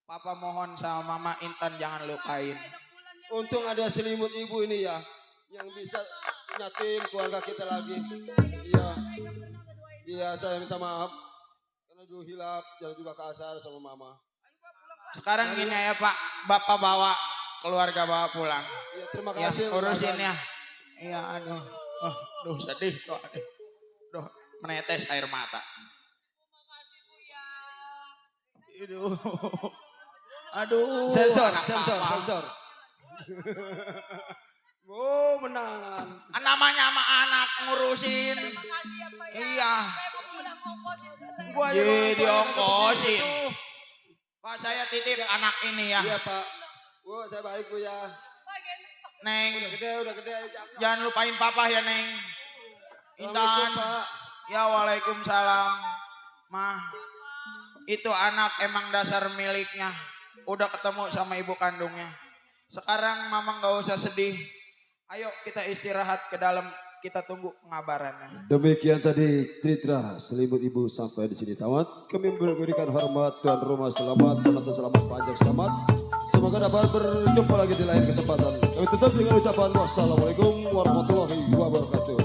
Papa mohon sama mama Intan jangan lupain. Untung ada selimut ibu ini ya, yang bisa nyatin keluarga kita lagi. Iya, iya saya minta maaf karena dulu hilap, jangan juga kasar sama mama. Sekarang gini ya Pak, Bapak bawa keluarga bawa pulang. Iya terima Ya, kasih. urusin ya. Iya aduh, aduh sedih kok. Aduh, menetes air mata. Aduh. Aduh. Sensor, anak sensor, papa. sensor. Oh menangan. Namanya sama anak ngurusin. Iya. Gua aja Jadi orang tua yang diongkosin. itu. Pak saya titip anak ini ya. Iya Pak. Bu saya balik Bu ya. Neng, Udah gede. jangan lupain papa ya Neng. Intan. Assalamualaikum, Pak. Ya waalaikumsalam. Mah, itu anak emang dasar miliknya. Udah ketemu sama ibu kandungnya. Sekarang mama gak usah sedih. Ayo kita istirahat ke dalam. Kita tunggu pengabarannya. Demikian tadi Tritra selimut ibu sampai di sini tamat. Kami memberikan hormat tuan rumah selamat, penonton selamat, panjang selamat. Semoga dapat berjumpa lagi di lain kesempatan. Kami tutup dengan ucapan wassalamualaikum warahmatullahi wabarakatuh.